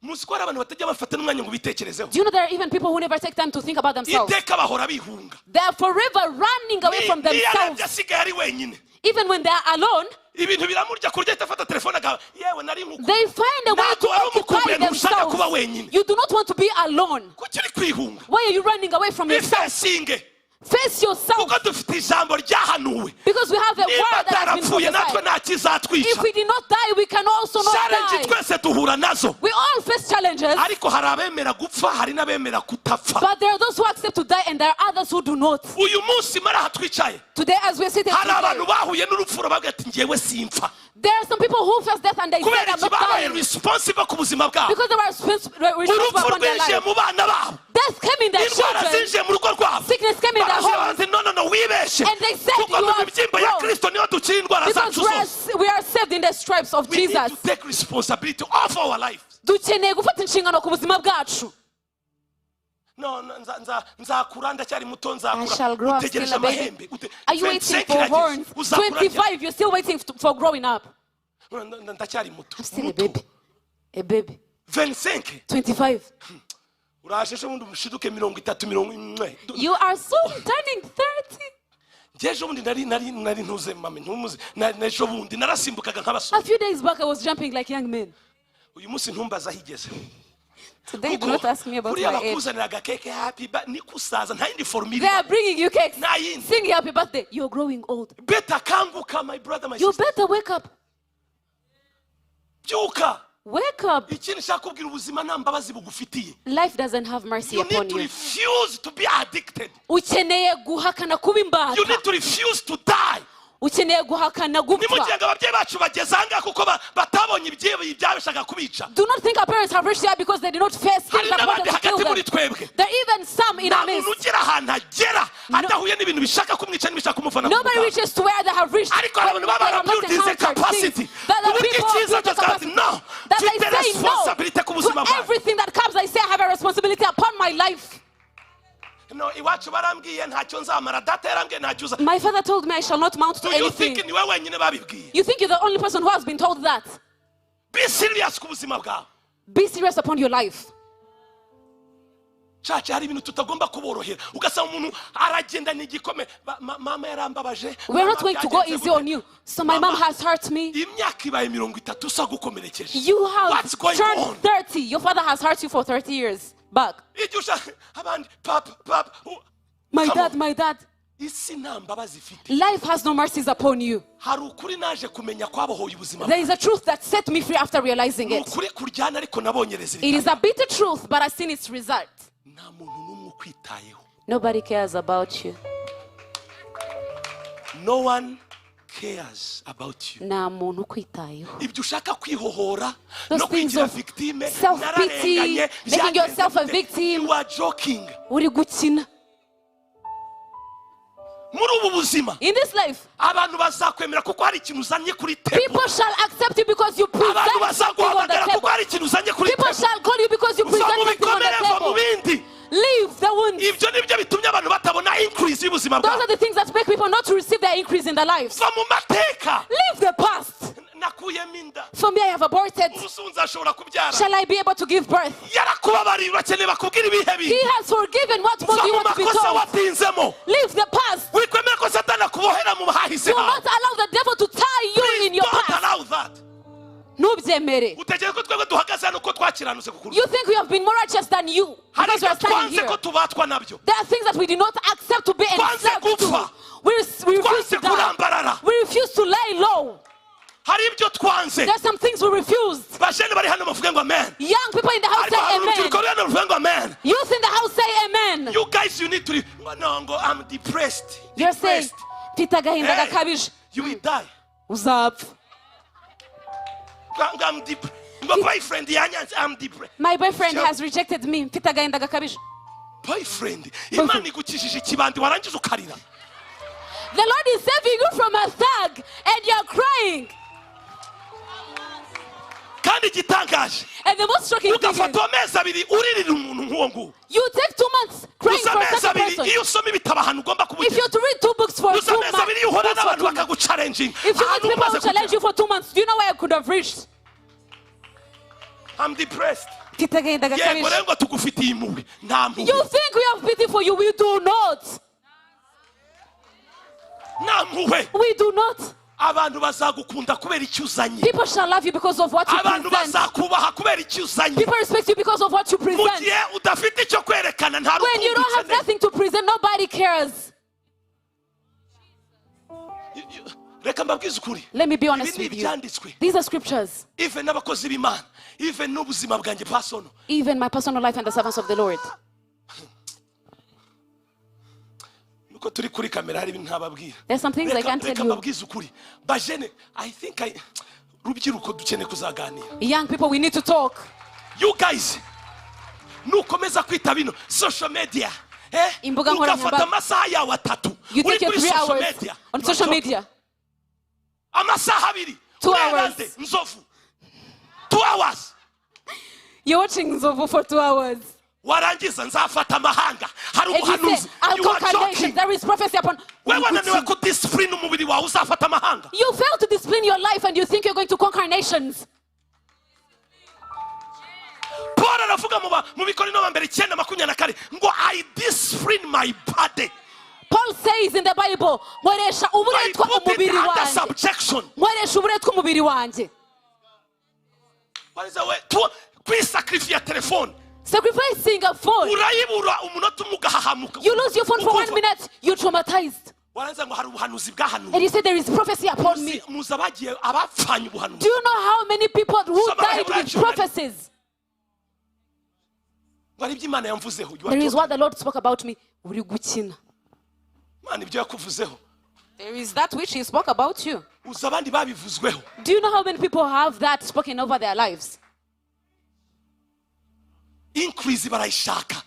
Muzi ko hari abantu batajya bafata n'umwanya ngo bitekerezeho. Do you know there are even people who never take time to think about themselves? Iteka bahora bihunga. They are forever running away from Niyo arebye themselves. asigaye ari wenyine Even when they are alone, ibintu biramurya kurya ahita afata telefone akaba yewe nari nkuku they find a way to Ntabwo wari occupy umukumbuye, ntushaka kuba themselves. wenyine. You do not want to be alone. Kuki uri kwihunga? Why are you running away from yourself? Bifacinge Face yourself. kuko dufite ijambo ryahanuwe. Because we have a Niba word that has been atarapfuye natwe prophesied. nta If kizatwica. we did not die, we can also not Challenge die. twese duhura nazo We all face challenges, ariko hari abemera gupfa hari n'abemera kutapfa. But there are those who accept to die and there are others who do not. Uyu munsi muri aha twicaye Today, as we are sitting hari today, abantu bahuye n'urupfu bavuga ati njyewe simpfa. There are some people who face death and they Kubera said, I'm iki not babaye dying. responsible ku buzima bwabo. Because they were responsible Urupfu upon their rwinjiye life. mu bana babo. Death came in their Indwara children. zinjiye mu rugo rwabo. Sickness came in their Barasaba homes. bati no no no wibeshe And they said, kuko "You mu are mibyimba ya wrong." Kristo niho dukira indwara Because zacu zose. we are saved in the stripes of We need Jesus. to take responsibility of our life. Dukeneye gufata inshingano ku buzima bwacu. No, no, nzakura ndacyari muto I nzakura. shall grow up still Utegereje a baby. amahembe. Are you waiting 25 for irageze. horns? Uzakura ryari? 25, you're still waiting for growing up. Ndacyari muto. I'm still a Muto. baby. A baby. 25 25. Uraje ejo bundi ushiduke 30 mirongo imwe. You are soon turning 30. Njye ejo bundi nari nari nari ntuze mame ntumuze ejo bundi narasimbukaga nk'abasore. A few days back, I was jumping like young men. Uyu munsi ntumbaze aho igeze. Today, do Kuko not ask me about buriya my age. bakuzanira agakeke happy ba nikusaza nta yindi formula. They are bringing you cakes. Nta yindi. Sing happy birthday. You're growing old. Better kanguka my brother my You sister. better wake up. Byuka. Wake up. Ikindi nshaka kubwira ubuzima nta mbabazi bugufitiye. Life doesn't have mercy You need upon to you. refuse to be addicted. Ukeneye guhakana kuba You imbata. need to refuse to die. Ukeneye guhakana gupfa. Nimugire ngo ababyeyi bacu bageze ahangaha kuko batabonye ibyabashaka kubica. Do not think our parents have reached there because they did not face Hari things that n'abandi wanted to kill hagati muri them. twebwe. There are even some in Nta our muntu midst. ugira ahantu agera adahuye n'ibintu bishaka kumwica n'ibishaka kumuvana ku Nobody mugambi. reaches to where they have reached Ariko hari when abantu they baba have not barabuildinze encountered capacity. things. That the Ku buryo people have icyiza built the cyo twavuga ati, capacity. no, That they mfite say no responsibility ku buzima to bwanjye. everything that comes. I say I have a responsibility upon my life. No, iwacu barambwiye ntacyo nzamara data yarambwiye ntacyo uza. My father told me I shall not mount to Do you think anything. niwe wenyine babibwiye? You think you're the only person who has been told that? Be serious ku buzima bwawe. Be serious upon your life. Caca hari ibintu tutagomba kuborohera ugasanga umuntu aragenda n'igikome mama yarambabaje. We're Mama not going to go byagenze easy gute? on you. So my mom has hurt me. Imyaka ibaye 30 usa gukomerekeje. You have What's going turned on? 30. Your father has hurt you for 30 years back. Igihe ushaka abandi papa papa My Come dad, on. my dad. Isi nta mbabazi ifite. Life has no mercies upon you. Hari ukuri naje kumenya kwabohoye ubuzima. There is a truth that set me free after realizing Ni it. ukuri kuryana ariko nabonye result. It is a bitter truth, but I've seen its result. Nta muntu n'umwe ukwitayeho. Nobody cares about you. No one cares about you. Nta muntu ukwitayeho. Ibyo ushaka kwihohora Those no things kwigira of victime self-pity, nararenganye, making byagenze yourself a gute? victim. You are joking. Uri gukina. Muri ubu buzima In this life, abantu bazakwemera kuko hari ikintu uzanye kuri table. people shall accept you because you present Abantu something on the bazaguhamagara kuko table. hari ikintu uzanye kuri People table. shall call you because you Uva present mu something on bikomere, the va mu table. bindi. buzima Those bwawe. are the things that make people not to receive their increase in their lives. Va mu mateka. Leave the past. Nakuyemo inda. For me, I have aborted. Ubu nzashobora kubyara? Shall I be able to give birth? Yarakubabariye, urakeneye bakubwira ibihe He bibi. has forgiven. What more Va do you mu want to be makosa told? watinzemo. Leave the past. Wikwemera ko Satani akubohera mu hahise Do hawe. not allow the devil to tie you Please in your don't past. allow that. Ntubyemere. Utekereza ko twebwe duhagaze hano ko twakiranutse kukurusha? You think we have been more righteous than you Hari because we ibyo are standing twanze here. ko tubatwa nabyo. There are things that we do not accept to be Twanze enslaved to. gupfa. We refuse Twanze to die. kurambarara. We refuse to lay low. Hari ibyo twanze. There are some things we refused. Bajene bari hano bavuge ngo amen. Young people in the house Ariko say hari amen. urubyiruko ruri hano ruvuge ngo amen. Youth in the house say amen. You guys, you need to ngo no, ngo I'm depressed. You're saying, Depressed. "Mfite agahinda Hey, gakabije." you will die. Uzapfa. Ngo I'm depressed. Ngo boyfriend yanyanze, I'm depressed. My boyfriend Sure. has rejected me. Mfite agahinda gakabije. Boyfriend, Imana igukijije ikibandi warangiza ukarira. The Lord is saving you from a thug and you're crying. Kandi igitangaje, And the most shocking thing is, ugafata amezi 2 uririra umuntu nk'uwo nguwo. You take 2 months crying Uza for amezi such a abiri person. iyo usoma ibitabo ahantu ugomba If kuba. you're to read two books for Uza two amezi months, abiri iyo uhura books for n'abantu 2 months. bakaguchallenginga. If you meet Ahantu people umaze who challenge kugera. you for 2 months, do you know where I could have reached? I'm depressed. Mfite agahinda Yego gakabije. rero ngo tugufitiye impuhwe, nta mpuhwe. You think we have pity for you? We do not. Nta mpuhwe. We do not. Abantu bazagukunda kubera icyo uzanye. People shall love you because of what you Abantu present. bazakubaha kubera icyo uzanye. People respect you because of what you Mu present. gihe udafite icyo kwerekana, nta When you rukundo don't have ukeneye. nothing to present, nobody cares. Reka mbabwize ukuri. Let me be honest Ibi ni with you. ibyanditswe. These are scriptures. Even n'abakozi b'Imana, even n'ubuzima bwanjye personal. Even my personal life and the servants of the Lord. Nuko turi kuri kamera hari ibintu ntababwira. There's some things I Reka can't reka tell you. mbabwize ukuri, bajene, I think I rubyiruko dukeneye kuzaganira. Young people, we need to talk. You guys, nukomeza kwita bino social media, eh? Imbuga nkoranyambaga. Ugafata amasaha yawe 3 You uri take your kuri three social hours media. on social media. Amasaha 2. 2 Ureba hours. nde? Nzovu, 2 hours. You're watching Nzovu for 2 hours. Warangiza nzafata amahanga, hari And you say, ubuhanuzi. "I'll You are conquer nations." joking. There is prophecy upon. We wananiwe kudiscipline umubiri wawe, uzafata amahanga? You fail to discipline your life and you think you're going to conquer nations. Paul aravuga mu Bakorinto ba mbere 9:24 ngo "I discipline my body." Paul says in the Bible, nkoresha I uburetwa put it umubiri under wanjye. subjection. Nkoresha uburetwa umubiri wanjye. What is the way kwisacrifice telefone? Sacrificing a phone. Urayibura umunota umwe ugahahamuka. You lose your phone for one Ukumva. Minute, you're traumatized. Warangiza ngo hari ubuhanuzi bwahanuwe. And you say there is prophecy upon me. Muzi abagiye abapfanye ubuhanuzi? Do you know how many people who Some died with Hebrew prophecies? Ngo hari ibyo Imana yamvuzeho. You are There is joking. what the Lord spoke about me. Uri gukina. Imana ibyo yakuvuzeho. There is that which he spoke about you. Uzi abandi babivuzweho? Do you know how many people have that spoken over their lives? Increase barayishaka.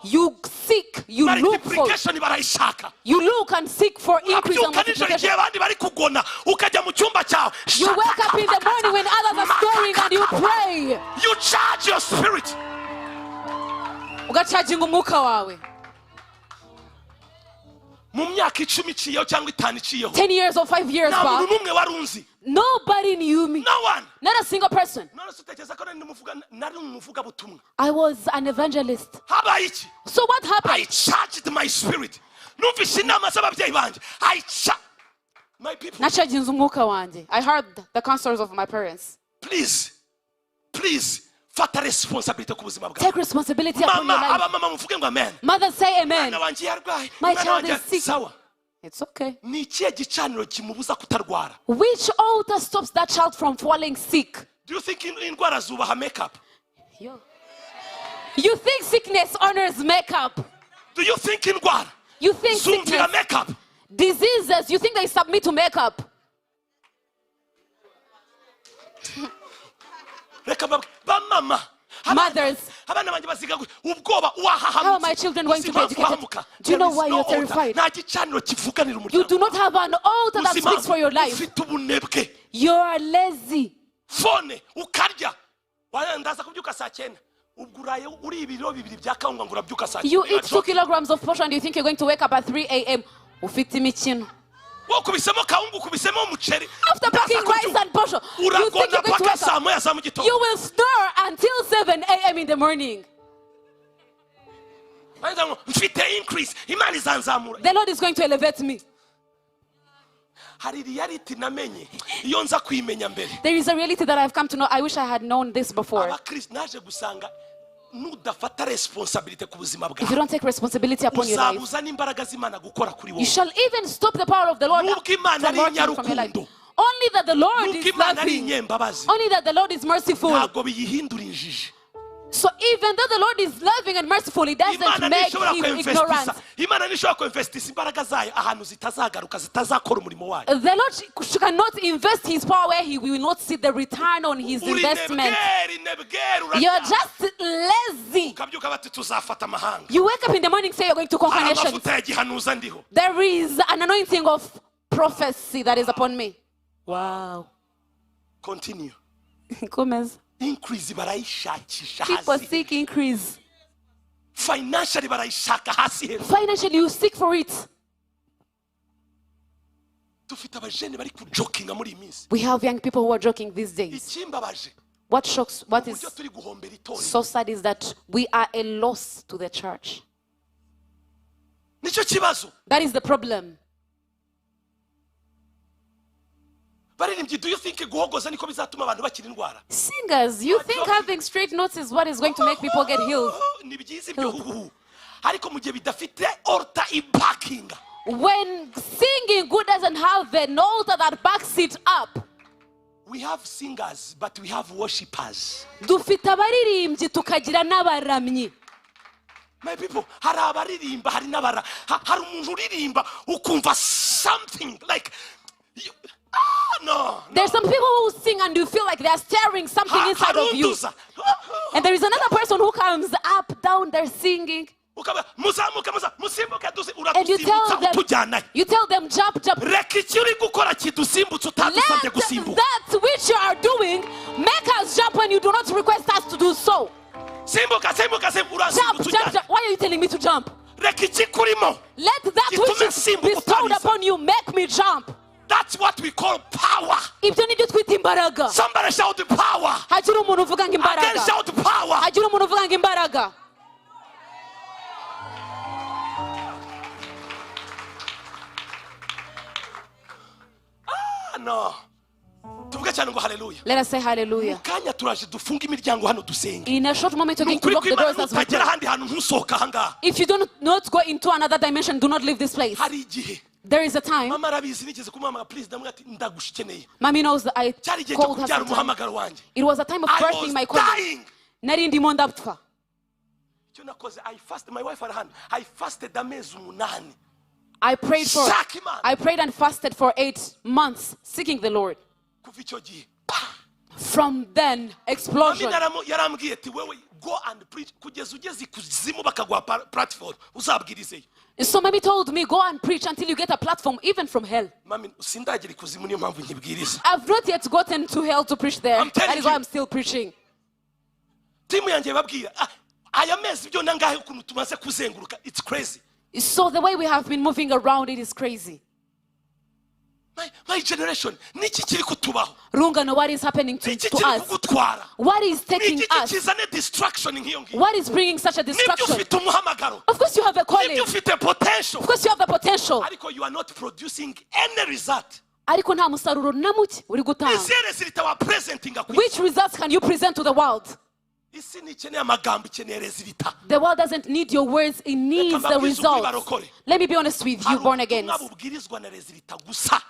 You seek, you look for, Multiplication barayishaka. You look and seek for increase and Urabyuka nijoro igihe multiplication. abandi bari kugona, ukajya mu cyumba cyawe. You wake up in the morning when others are snoring and you pray. You charge your spirit. Ugacaginga umwuka wawe. Mu myaka 10 iciyeho cyangwa 5 iciyeho, 10 years or 5 years nta muntu back, n'umwe wari unzi. Nobody knew me. No one. Not a single person. None se utekereza ko nari umuvugabutumwa? I was an evangelist. Habaye iki? So what I happened? Charged my spirit. Numvise inama z'ababyeyi banjye. I my people. Nacaginze umwuka wanjye. I heard the counsels of my parents. Please, please, fata responsibility ku buzima bwawe. Take responsibility upon Mama, your life. abamama muvuge ngo amen. Mothers say amen. Umwana wanjye yarwaye. My Umwana child wanjye is sick. sawa. It's okay. Ni ikihe gicaniro kimubuza kutarwara? Which altar stops that child from falling sick? Do you think indwara zubaha makeup? Yo. You think sickness honors makeup? Do you think indwara You think zumvira sickness, makeup? Diseases, you think they submit to makeup? Reka mbabwire, bamama, Mothers. Abana banjye baziga ubwoba. How are my children going to be educated? Do you know why you're terrified? Nta gicaniro kivuganira You umuryango. Do not have an altar that Ubuzima, speaks for your life. ufite ubunebwe. You are lazy. Phone ukarya. Ndaza kubyuka saa 9. Ubwo uraye uri ibiro 2 bya kawunga ngo urabyuka saa You cyenda. eat 2 kilograms of posho and you think you're going to wake up at 3 a.m. Ufite imikino. Wakubisemo kawunga, ukubisemo umuceri. After packing rice and posho, you think Uragona you're going to paka wake saa up. 1 za mu gitondo. You will snore until 7 a.m. in the morning. Barangiza ngo, mfite increase, Imana izanzamura. The Lord is going to elevate me. Hari reality namenye iyo nza kuyimenya mbere. There is a reality that I've come to know. I wish I had known this before. Abakristo naje gusanga nudafata responsibility ku buzima If you bwawe, don't take responsibility upon your life, uzabuza n'imbaraga z'Imana gukora kuri you wowe. shall even stop the power of the Lord Nubwo Imana from ari working from your life. inyarukundo. Only that the Lord Nubwo is Imana ari loving. inyembabazi, Only that the Lord is merciful. ntabwo biyihindura injiji. So even though the Lord is loving and merciful, it doesn't Imana make ntishobora him kwemvestisa, ignorant. Imana ntishobora kwemvestisa imbaraga zayo ahantu zitazagaruka, zitazakora umurimo wayo. The Lord cannot invest his power where he will not see the return on his Uri investment. nebweri nebweri, You're uraryama. just lazy. Ukabyuka bati tuzafata amahanga. You wake up in the morning, say you're going to conquer Hari nations. amavuta ya gihanuza ndiho. There is an anointing of prophecy that is upon me. Wow. Continue. Gomez. Increase barayishakisha People hasi. seek increase. Financially barayishaka hasi hejuru. Financially, you seek for it. Dufite abajene bari kujokinga muri iyi minsi. We have young people who are joking these days. Ikimbabaje, What shocks, what is uburyo turi guhombera itorero. so sad is that we are a loss to the church. Nicyo kibazo. That is the problem. Baririmbyi, do you think guhogoza niko bizatuma abantu bakira indwara? Singers, you think having straight notes is what is going to make people get healed? Ni byiza ibyo huhuhu, ariko mu gihe bidafite altar ibakinga. When singing good doesn't have an altar that backs it up. We have singers, but we have worshipers. Dufite abaririmbyi tukagira n'abaramyi. My people, hari abaririmba, hari n'abara hari umuntu uririmba ukumva something like you, ah, no. There's some people who sing and you feel like they are stirring something inside of you. Harunduza. And there is another person who comes up, down, they're singing. Ukaba muzamuke muza musimbuke dusi And you tell uradusimbutsa them, utujyanayo. you tell them, jump, jump. Reka icyo uri gukora kidusimbutse utadusabye Let gusimbuka. that which you are doing make us jump when you do not request us to do so. Simbuka simbuka simbuka, Jump, urasimbutsa jump, ujyana. jump. Why are you telling me to jump? Reka ikikurimo Let that which gitume is nsimbuka bestowed utabisaba. upon you make me jump. That's what we call power. Ibyo nibyo twita imbaraga. Somebody shout power. Hagira umuntu uvuga ngo Again imbaraga. shout power. Hagira umuntu uvuga ngo imbaraga. Ah, no. Tuvuge cyane ngo haleluya. Let us say hallelujah. Kanya turaje dufunge imiryango hano dusenge. In a short moment, you're Ni going to ukuri lock the kw'Imana doors as we nutagera pray. ahandi hantu ntusohoka ahangaha. If you do not go into another dimension, do not leave this place. Hari igihe There is a time. mama arabizi nigeze kumuhamagara, please, ndamubwira ati ndagushikeneye. Mommy knows that I Cyari igihe cyo called her kubyara sometime. umuhamagaro wanjye. It was a time of I birthing was my calling. dying. Nari ndimo ndapfa. Icyo nakoze, I fasted, my wife arahano, I fasted amezi 8. I prayed for Shaka Imana. I prayed and fasted for 8 months, seeking the Lord. Kuva icyo gihe, From then, mami explosion. yarambwiye ati wewe go and preach kugeza ugeze ikuzimu bakaguha platform uzabwirizeyo. So mommy told me, go and preach until you get a platform, even from hell. Mami, sindagera ikuzimu niyo mpamvu nkibwiriza. I've not yet gotten to hell to preach there. I'm telling That is why you. I'm still preaching. Timu yanjye babwira, ah, aya mezi byo nangahe ukuntu tumaze kuzenguruka, it's crazy. So the way we have been moving around, it is crazy. My generation, niki kiri kutubaho? Rungano, what is happening Niki to kiri us? kugutwara? What is taking Niki us? kizane distraction nk'iyo ngiyo? What is bringing such a Nibyo destruction? ufite umuhamagaro, Of course you have a calling. nibyo Of ufite potential, course you have the potential. ariko you are not producing any result. Ariko nta musaruro na muke uri gutanga. Izihe result wa presentinga ku isi? Which results can you present to the world? Isi ntikeneye amagambo, ikeneye result. The world doesn't need your words, it needs the mbabwize ukuri results. barokore. Let me be honest with you, Hari born again. ubutumwa bubwirizwa na result gusa.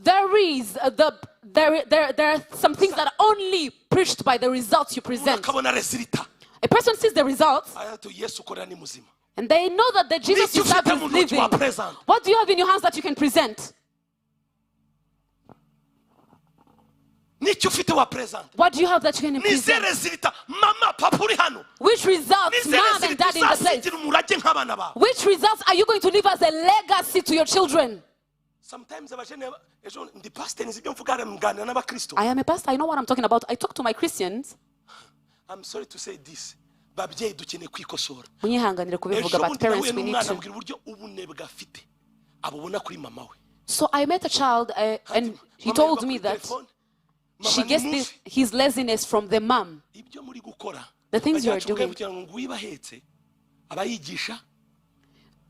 There is the there, there there are some things that are only preached by the results you present. Akabona result, A person sees the results ati Yesu ukorera ni muzima. and they know that the Jesus Niki you serve ufite is mu ntoki wa living. present? What do you have in your hands that you can present? Niki ufite wa present? What do you have that you can Nizihe present? result, mama papa uri hano? Which results, Nizihe mom and result dad in the place? uzasigira umurage nk'abana bawe? Which results are you going to leave as a legacy to your children? Sometimes abajene ejo ndi pastor nzi ibyo mvuga nganira n'abakristo. I am a pastor. I know what I'm talking about. I talk to my Christians. I'm sorry to say this, Babyeyi, dukeneye kwikosora. Munyihanganire kubivuga, Ejo but bundi parents, nahuye we need n'umwana to. ambwira uburyo ubunebwe afite abubona kuri mama we. So I met a child and he Mama told yirirwa me kuri that telefone. Mama she ni gets mubi. his laziness from the mom. Ibyo muri gukora, The things you are bajya baca doing. kugira ngo nguwo ibahetse abayigisha.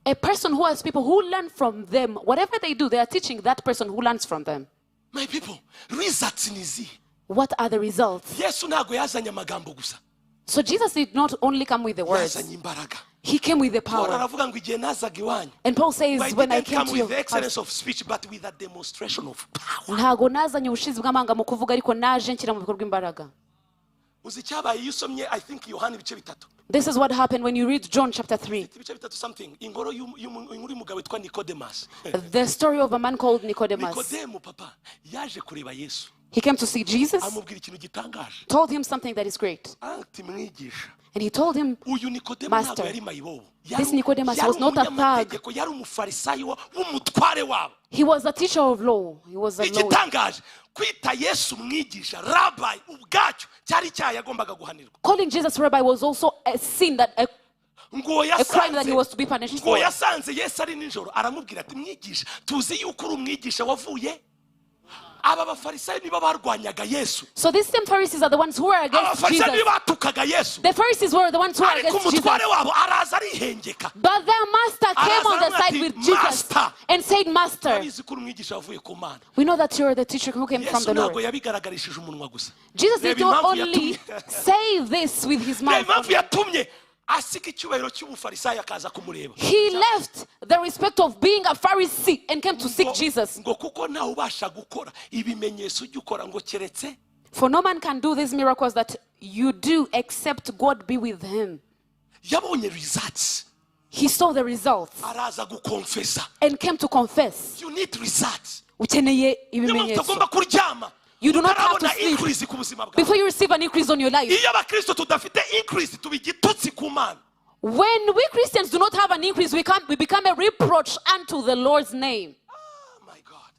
A person who has people who learn from them, whatever they do, they are teaching that person who learns from them. My people, results ni izihe? What are the results? Yesu ntabwo yazanye amagambo gusa. So Jesus did not only come with the words, Yazanye imbaraga. He came with the Paul power. aravuga ngo igihe nazaga iwanyu, And Paul says, I when I didn't came come to with your the house, excellence of speech, but with a demonstration of power. Ntago nazanye ubushizi bw'amanga mu kuvuga, ariko naje nshyira mu bikorwa imbaraga. Uzi icyabaye iyo usomye, I think, Yohani ibice 3? This is what happened when you read John chapter 3. Ibice 3 something, ingoro inkuru y'umugabo witwa Nicodemus. The story of a man called Nicodemus. Nikodemu, papa, yaje kureba Yesu. He came to see Jesus, Amubwira ikintu gitangaje. Told him something that is great. Ati: "Mwigisha." And he told him, Uyu Nikodemu "Master." ntabwo yari mayibobo. This Nicodemus Yari was not a thug. umunyamategeko, yari umufarisayo w'umutware wabo. He was a teacher of law. He was a lawyer. Igitangaje, kwita Yesu umwigisha, rabayi, ubwacyo cyari icyaha yagombaga guhanirwa. Calling Jesus rabbi was also a sin that Ngo a crime that he yasanze was to be punished ngo for. yasanze Yesu ari nijoro, aramubwira ati: "Mwigisha, tuzi yuko uri umwigisha wavuye." Aba bafarisayo nibo barwanyaga Yesu. So these same Pharisees are the ones who were against Abafarisayo Jesus. nibo batukaga Yesu. The Pharisees were the ones who were Ariko against Jesus. umutware wabo araza arihengeka. But their master came on the Araza side ati, with Jesus "Master." and said, "Master, "Turabizi ko uri umwigisha wavuye ku Mana." we know that you're the teacher who came from Yesu the ntabwo Lord." yabigaragarishije umunwa gusa. Jesus did Reba not impamvu only yatumye say this with his Reba mouth. impamvu yatumye asiga icyubahiro cy'ubufarisayo akaza kumureba. He left the respect of being a Pharisee and came to seek Jesus. Ngo kuko ntawe ubasha gukora ibimenyetso ujya ukora, ngo keretse For no man can do these miracles that you do except God be with him. Yabonye results. He saw the results Araza gukonfesa. And came to confess. You need results. Ukeneye Niyo mpamvu ibimenyetso. utagomba kuryama You do not have to utarabona sleep increase ku buzima bwawe. before you receive an increase on your life. Iyo abakristo tudafite increase, tuba igitutsi ku Mana. When we Christians do not have an increase, we become a reproach unto the Lord's name. Oh my God,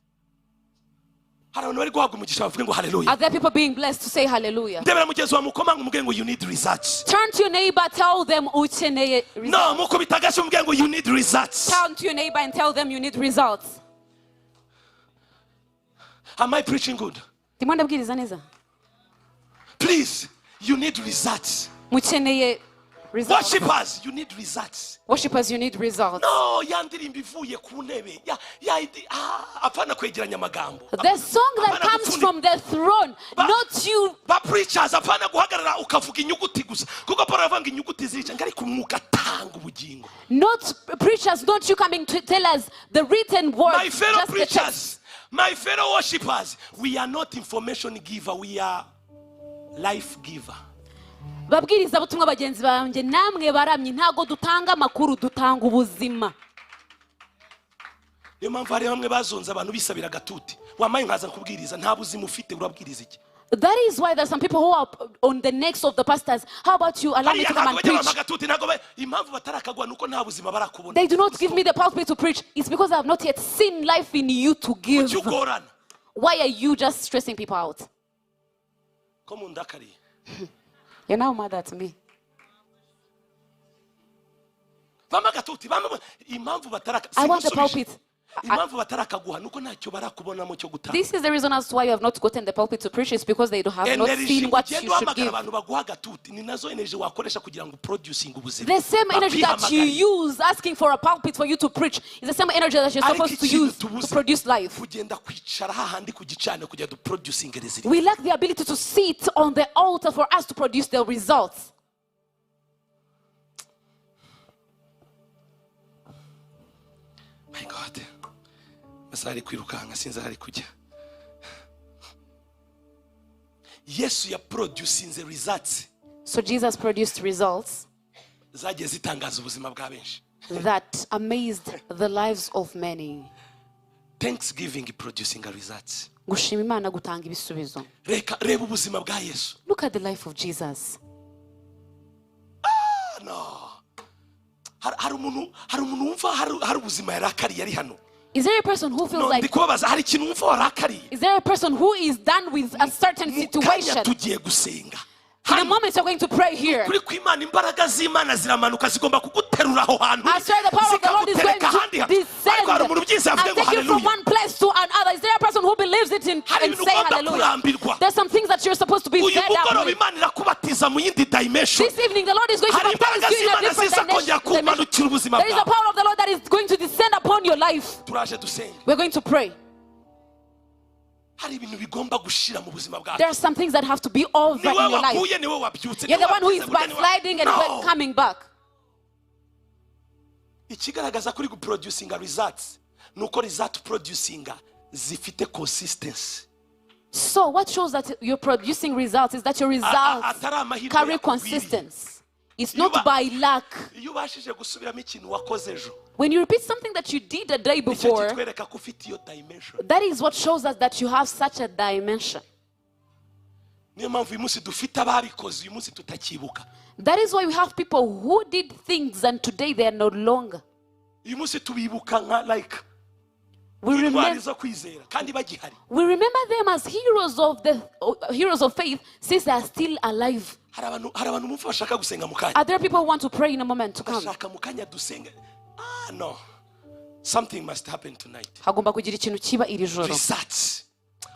hari abantu bari guhabwa umugisha, bavuge ngo haleluya. Are there people being blessed to say hallelujah? Ndebera mugenzi wawe, mukomanga, umubwire ngo: "You need results." Turn to your neighbor, tell them ukeneye results. No, mukubita agashyi, umubwire ngo: "You need results." Turn to your neighbor and tell them you need results. Am I preaching good? Ndimo ndabwiriza neza? Please, you need results. Mukeneye results. Worshipers, you need results. Worshippers, you need results. No, ya ndirimbo ivuye ku ntebe ya indi, apana kwegeranya amagambo. The song that Apana comes gupfundika. From the throne, not you. Ba preachers, apana guhagarara ukavuga inyuguti gusa, kuko Paul aravuga ngo inyuguti zirica, ngo ariko umwuka atanga ubugingo. Not preachers, not you coming to tell us the written words, My fellow just the text. preachers, my fellow worshipers, we are not information giver, we are life giver. Babwiriza butumwa bagenzi banjye, namwe baramyi, ntabwo dutanga amakuru, dutanga ubuzima. Niyo mpamvu hari bamwe bazonze abantu bisabira agatuti: "Wamaye nkaza kubwiriza." Nta buzima ufite, urabwiriza iki? That is why there's some people who are on the necks of the pastors. "How about you allow me Hariya to come ntabwo and bajya bampa preach?" agatuti, ntabwo impamvu batarakagwa nuko nta buzima barakubona. They do not give me the pulpit to preach. It's because I have not yet seen life in you to give. Kuki ugorana? Why are you just stressing people out? Ko mundakariye? You're now mad at me. Bampa agatuti, bampa. Impamvu bataraka I want the Simusubije. Pulpit. Impamvu batarakaguha nuko ntacyo barakubonamo cyo gutanga. This is the reason as to why you have not gotten the pulpit to preach. It's because they don't have not Energy seen what you ugenda should uhamagara give. Abantu baguha agatuti ni nazo energy wakoresha kugira ngo uproducinge ubuzima. The same energy that you Bakwihamagariye. Use asking for a pulpit for you to preach is the same energy that you're Ariko supposed to ikintu use to tubuze, produce life. kugenda kwicara hahandi ku gicaniro kugira duproducinge result. We lack the ability to sit on the altar for us to produce the results. My God, amasaha ari kwirukanka, sinzi aho ari kujya. Yesu yaproducinze results So Jesus produced results zagiye zitangaza ubuzima bwa benshi. That amazed the lives of many. Thanksgiving producing results. Gushima Imana gutanga ibisubizo. Reka reba ubuzima bwa Yesu. Look at the life of Jesus. No, hari umuntu wumva hari ubuzima yarakariye ari hano? Is there a person who feels No, like ndi kubabaza, hari ikintu wumva warakariye? Is there a person who is done with a certain Mu kanya situation? tugiye gusenga. In a Hano moment, you're going to pray here. Kuri kw'Imana, imbaraga z'Imana ziramanuka, zigomba kuguterura aho hantu I swear the power of the Lord is going zikagutereka ahandi to hantu. descend Ariko hari umuntu ubyizeye and avuge ngo take you from haleluya. one place to another. Is there a person who believes it in, Hari and ibintu say ugomba hallelujah? kurambirwa. There's some things that you're supposed to be Uyu fed up mugoroba with. Imana irakubatiza mu yindi dimension. This evening, the Lord is going to Hari baptize imbaraga you in a z'Imana different ziza kongera dimension. kumanukira ubuzima There is a bwawe. power of the Lord that is going to descend upon your life. Turaje dusenge. We're going to pray. Hari ibintu bigomba gushira mu buzima bwawe. There are some things that have to be over Niwe in your life. waguye, niwe wabyutse. You're the Niwe one who is wagize gutya, niwe- backsliding and No. coming back. Ikigaragaza ko uri guproducinga results ni uko result producinga zifite consistency. So, what shows that you're producing results is that your results Atari amahirwe carry yakugwiriye. Consistency. It's Iyo not by luck. Iyo ubashije gusubiramo ikintu wakoze ejo, When you repeat something that you did the day nicyo before, kitwereka ko ufite iyo dimension. That is what shows us that you have such a dimension. Niyo mpamvu uyu munsi dufite ababikoze uyu munsi tutakibuka. That is why we have people who did things and today they are no longer. Uyu munsi tubibuka nka like We intwari remember, zo kwizera kandi bagihari. We remember them as heroes of faith since they are still alive. Hari abantu bumva bashaka gusenga mu kanya. Are there people who want to pray in a moment to come? Bashaka mu kanya dusenge. Ah, no, something must happen tonight. Hagomba kugira ikintu kiba iri joro. Results.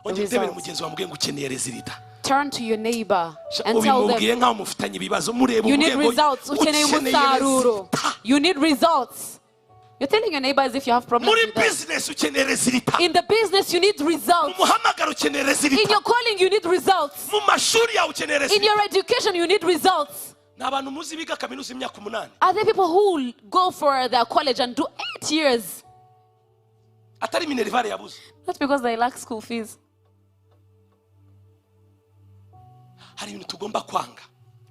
Ongera utebere Results. mugenzi wawe mubwiye ngo ukeneye result. Turn to your neighbor and tell them Ubimubwiye nkaho mufitanye ibibazo, mureba you need umubwiye ngo results. Ukeneye ukeneye umusaruro. Result. You need results. You're telling your neighbor as if you have problems Muri with them. Business ukeneye result. In the business, you need Mu results. muhamagaro ukeneye result. In your calling, you need results. Mu mashuri yawe ukeneye In result. your education, you need results. Ni abantu muzi biga kaminuza imyaka 8 Are there people who go for their college and do 8 years? Atari minerval yabuze. Not because they lack school fees. Hari ibintu tugomba kwanga.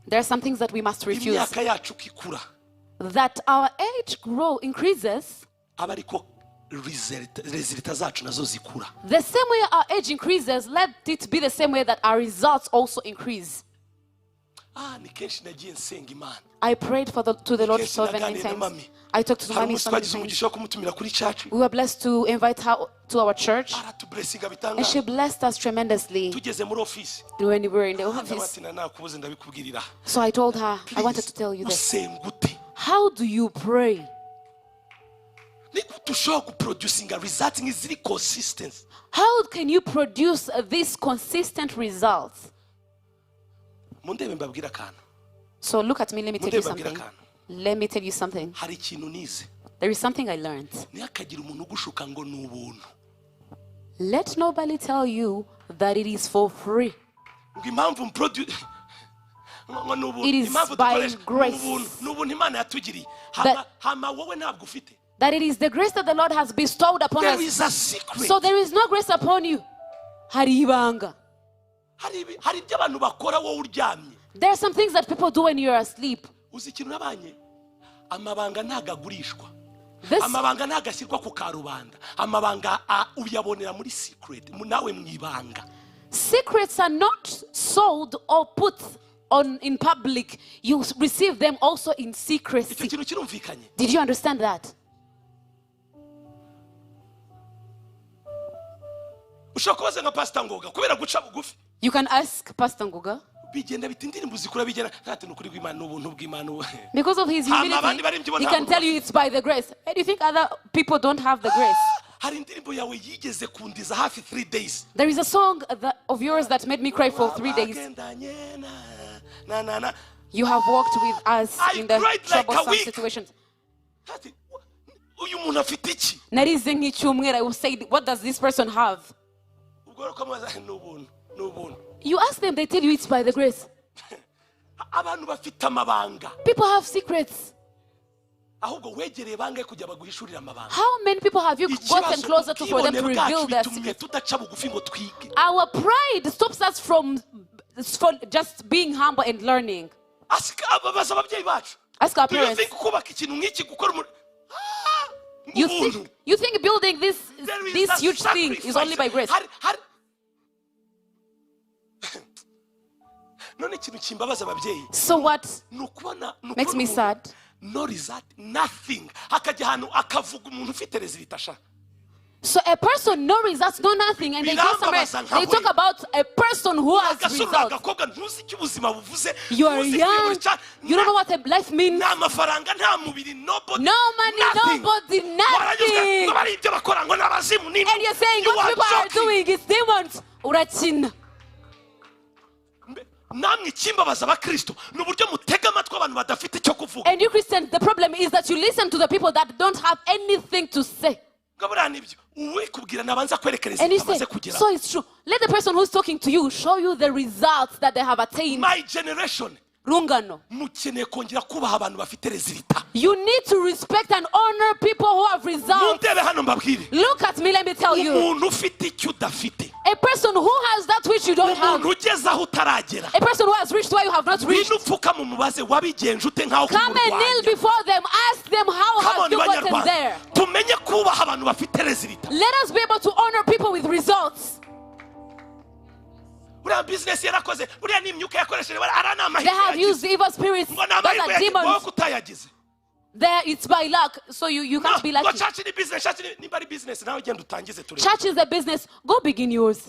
There are some things that we must refuse. Imyaka yacu uko ikura, That our age grow increases, aba ariko result zacu nazo zikura. The same way our age increases, let it be the same way that our results also increase. Ah, ni kenshi nagiye nsenga Imana. I prayed to the Lord Kenshi so many naganiriye na times. mami. I talked to Hari mommy umunsi so many twagize times. umugisha wo kumutumira kuri church. We were blessed to invite her to our church, Aratublessinga and she bitangaje. Blessed us tremendously Tugeze muri office, when we were in the office. ati nakubuze ndabikubwirira. So I told her, I wanted to tell you this. Usenga ute? How do you pray? Ni gute ushobora guproducinga results nk'iziri consistency? How can you produce these consistent results? Mundebe mbabwire akantu. So look at me, let me tell you Mundebe mbabwire something. akantu. Let me tell you something. Hari ikintu nize. There is something I learned. Ntihakagire umuntu ugushuka ngo ni ubuntu. Let nobody tell you that it is for free. Ngo impamvu mprodu ngo ni ubuntu It is impamvu by dukoresha ni grace. ubuntu, ni ubuntu Imana yatugiriye. Hama, hama wowe ntabwo ufite. That it is the grace that the Lord has bestowed upon There us. is a secret. So there is no grace upon you. Hari ibanga. Hari ibyo abantu bakora wowe uryamye. There are some things that people do when you're asleep. Uzi ikintu nabanye? Amabanga ntabwo agurishwa. This Amabanga ntabwo ashyirwa ku karubanda. Amabanga uyabonera muri secret nawe mu ibanga. Secrets are not sold or put on in public. You receive them also in Icyo secrecy. kintu kirumvikanye? Did you understand that? Ushobora kubaza nka Pasita Ngoga kubera guca bugufi. You can ask Pastor Nguga. Bigenda bita indirimbo zikura bigenda ntati ni ukuri rw'Imana, ni ubuntu bw'Imana ubu. Because of his Hama humility, abandi baririmbyi bo he ntabwo can tell you it's by the grace. And you think other people don't have the grace? Hari indirimbo yawe yigeze kundiza hafi 3 days. There is a song of yours that made me cry for 3 days. Wagendanye na na na. You have walked with us I in the cried like a troublesome week. situations. Ati, uyu muntu afite iki? Narize nk'icyumweru, I will say, "What does this person have?" Ubwo rero ukamubaza, ni ubuntu, ni ubuntu. You ask them, they tell you it's by the grace. Abantu bafite amabanga. People have secrets. Ahubwo wegereye bangahe kugira baguhishurire amabanga? How many people have you gotten Ikibazo, closer to for them to ubwibone bwacu reveal their bitumye secrets? tudaca bugufi ngo twige. Our pride stops us from just being humble and learning. Baza ababyeyi bacu. Ask our Do you parents. think kubaka ikintu nk'iki, gukora umuntu You ubuntu? think building this There is this a huge thing is only by grace? None ikintu kimbabaza ababyeyi So what ni ukubona ni makes ukubona me umuntu sad? no result, nothing, akajya ahantu akavuga umuntu ufite result sha. So a person, no results, no nothing, and they go somewhere. They talk about a person who has Agasore, results. agakobwa, ntuzi icyo ubuzima buvuze, You are ntuzi kuyobora young. You don't know what a life means. Nta mafaranga, nta mubiri, nobody, No money, nothing. nobody, Warangiza nothing. ngo bari ibyo bakora ngo ni abazimu ni And you're saying You what are people are joking. doing is demons. Urakina. Namwe ikimbabaza abakristo ni uburyo mutega amatwi abantu badafite icyo kuvuga. And you Christians, the problem is that you listen to the people that don't have anything to say. Ngo buriya nibyo uwikubwira nabanza kwerekereza And you amaze say, kugera. So it's true. Let the person who's talking to you show you the results that they have attained. My generation, Rungano. Mukeneye kongera kubaha abantu bafite résultat. You need to respect and honor people who have results. Mundebe hano mbabwire. Look at me, let me tell you. Umuntu ufite icyo udafite, A person who has that which you don't have, umuntu ugeze aho utaragera, a person who has reached where you have not reached, ngwino upfukame umubaze wabigenje ute nkaho come and kneel kumurwanya. Before them. Ask them, how Come have on, you gotten banyarwanda, there? Tumenye kubaha abantu bafite résultat. Let us be able to honor people with results. Buriya business yarakoze, buriya ni imyuka yakoresheje, buriya ara ni They amahirwe have yagize. used evil spirits. Ngo ni Those amahirwe are yagize wowe demons. kutayagize. There, it's by luck, so you can't be Ngo lucky. Church ni business, church ni nimba ari business nawe genda utangize turebe. Church is a business. Go begin yours.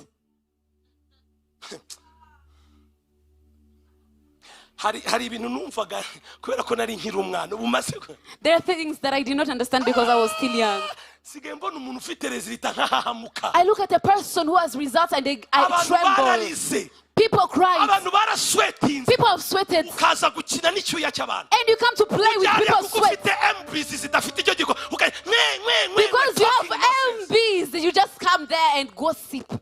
Hari ibintu numvaga kubera ko nari nkiri umwana ubu maze There are things that I did not understand because I was still young. Sigaye mbona umuntu ufite résultat nkahahamuka. I look at a person who has results and I Abantu tremble. bararize. People cried. Abantu baraswetinze. People have sweated. Ukaza gukina n'icyuya cy'abantu. And you come to play with Ujya hariya people's kuko sweat. ufite MBs zidafite icyo gikora mwe mwe mwe Because you have talking nonsense. MBs, you just come there and gossip.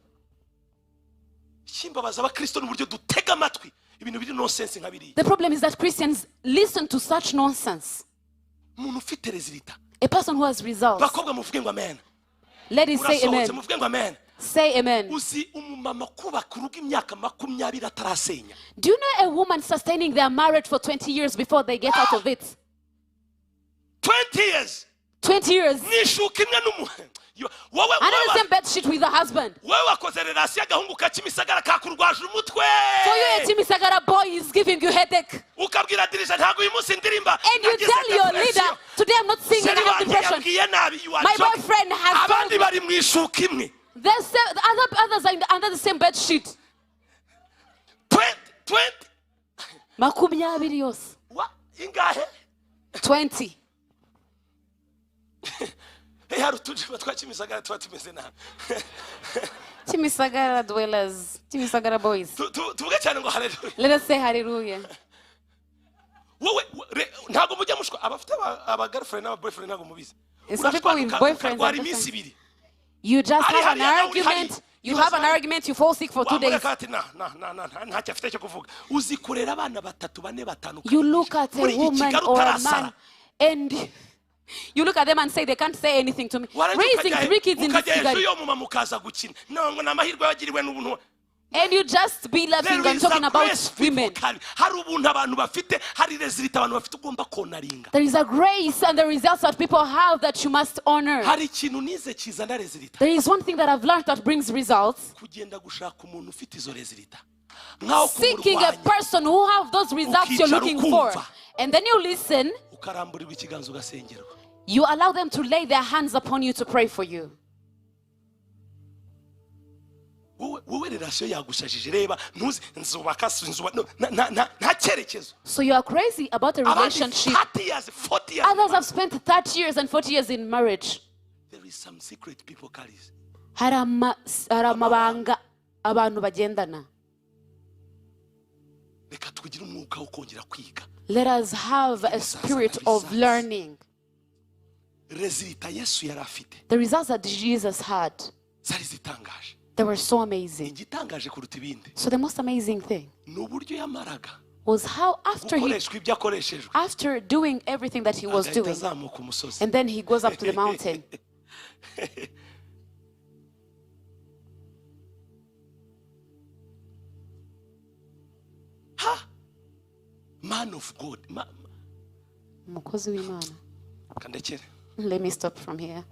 Ikimbabaza abakristo n'uburyo dutega amatwi ibintu biri nonsense nka biriya. The problem is that Christians listen to such nonsense. Umuntu ufite résultat. A person who has results. Bakobwa muvuge ngo amen. Ladies, say Urasohotse amen. muvuge ngo amen. Say amen. Uzi umumama kubaka urugo imyaka 20 atarasenya? Do you know a woman sustaining their marriage for 20 years before they get out of it? 20 years. 20 years. Nishuka imwe n'umu wowe Under the wowe same bed sheet with the husband. Wowe wakoze relation agahungu ka Kimisagara kakurwaje umutwe. For you, a Kimisagara boy is giving you headache. Ukabwira dirija ntabwo uyu munsi ndirimba. And you Nagize tell your depression. leader, today I'm not singing, I Chéri have wanjye depression. yabwiye nabi, you are My joking. boyfriend has told Abandi me. Bari mu ishuka imwe. Others are under the same bed sheet. 20 20 20 yose. Wa ingahe? 20. Hey, hari utujima twa Kimisagara tuba tumeze nabi. Kimisagara dwellers, Kimisagara boys. Tuvuge cyane ngo haleluya. Let us say hallelujah. Wowe ntabwo mujya mushwa abafite aba girlfriend n'aba boyfriend ntabwo mubizi. Some people with Urashwana boyfriends ukarwara and iminsi girlfriends. 2. You just Hari have an hariya nawe uri argument. hariya. You have an argument, you fall sick for 2 days. Wamureka ati na na na na ntacyo afite cyo kuvuga. Uzi kurera abana batatu bane batanu You look at a muri iyi woman Kigali or a utarasara. man and you look at them and say they can't say anything to me. Warangiza Raising three kids in this ukajya hejuru Kigali. yo muma mukaza gukina no ngo ni amahirwe wagiriwe n'ubuntu. And you just be laughing There and is a talking about grace people women. carry. Hari ubuntu abantu bafite, hari résultat abantu bafite ugomba konaringa. There is a grace and the results that people have that you must honor. Hari ikintu nize kizana résultat. There is one thing that I've learned that brings results. Kugenda gushaka umuntu ufite izo résultat nkaho Seeking a kumurwanya person who have those results you're Ukicara looking for. ukumva. And then you listen. Ukaramburirwa ikiganza ugasengerwa. You allow them to lay their hands upon you to pray for you. Wowe wowe relation yagushajije reba ntuzi nzubaka nzuba no, nta cyerekezo. So you are crazy about a Abandi relationship. 30 years, 40 years. Others have spent 30 years and 40 years in marriage. There is some secret people carries. Hari amabanga abantu bagendana. Reka tugire umwuka wo kongera kwiga. Let us have a spirit of learning. Résultat Yesu yari afite The results that Jesus had, zari zitangaje. They were so amazing. Igitangaje kuruta ibindi So the most amazing thing ni uburyo yamaraga was how after he gukoreshwa ibyo akoreshejwe after doing everything that he was agahita doing, azamuka umusozi. And then he goes up to the mountain. Ha, man of God Umukozi w'Imana. Kandekere. Let me stop from here.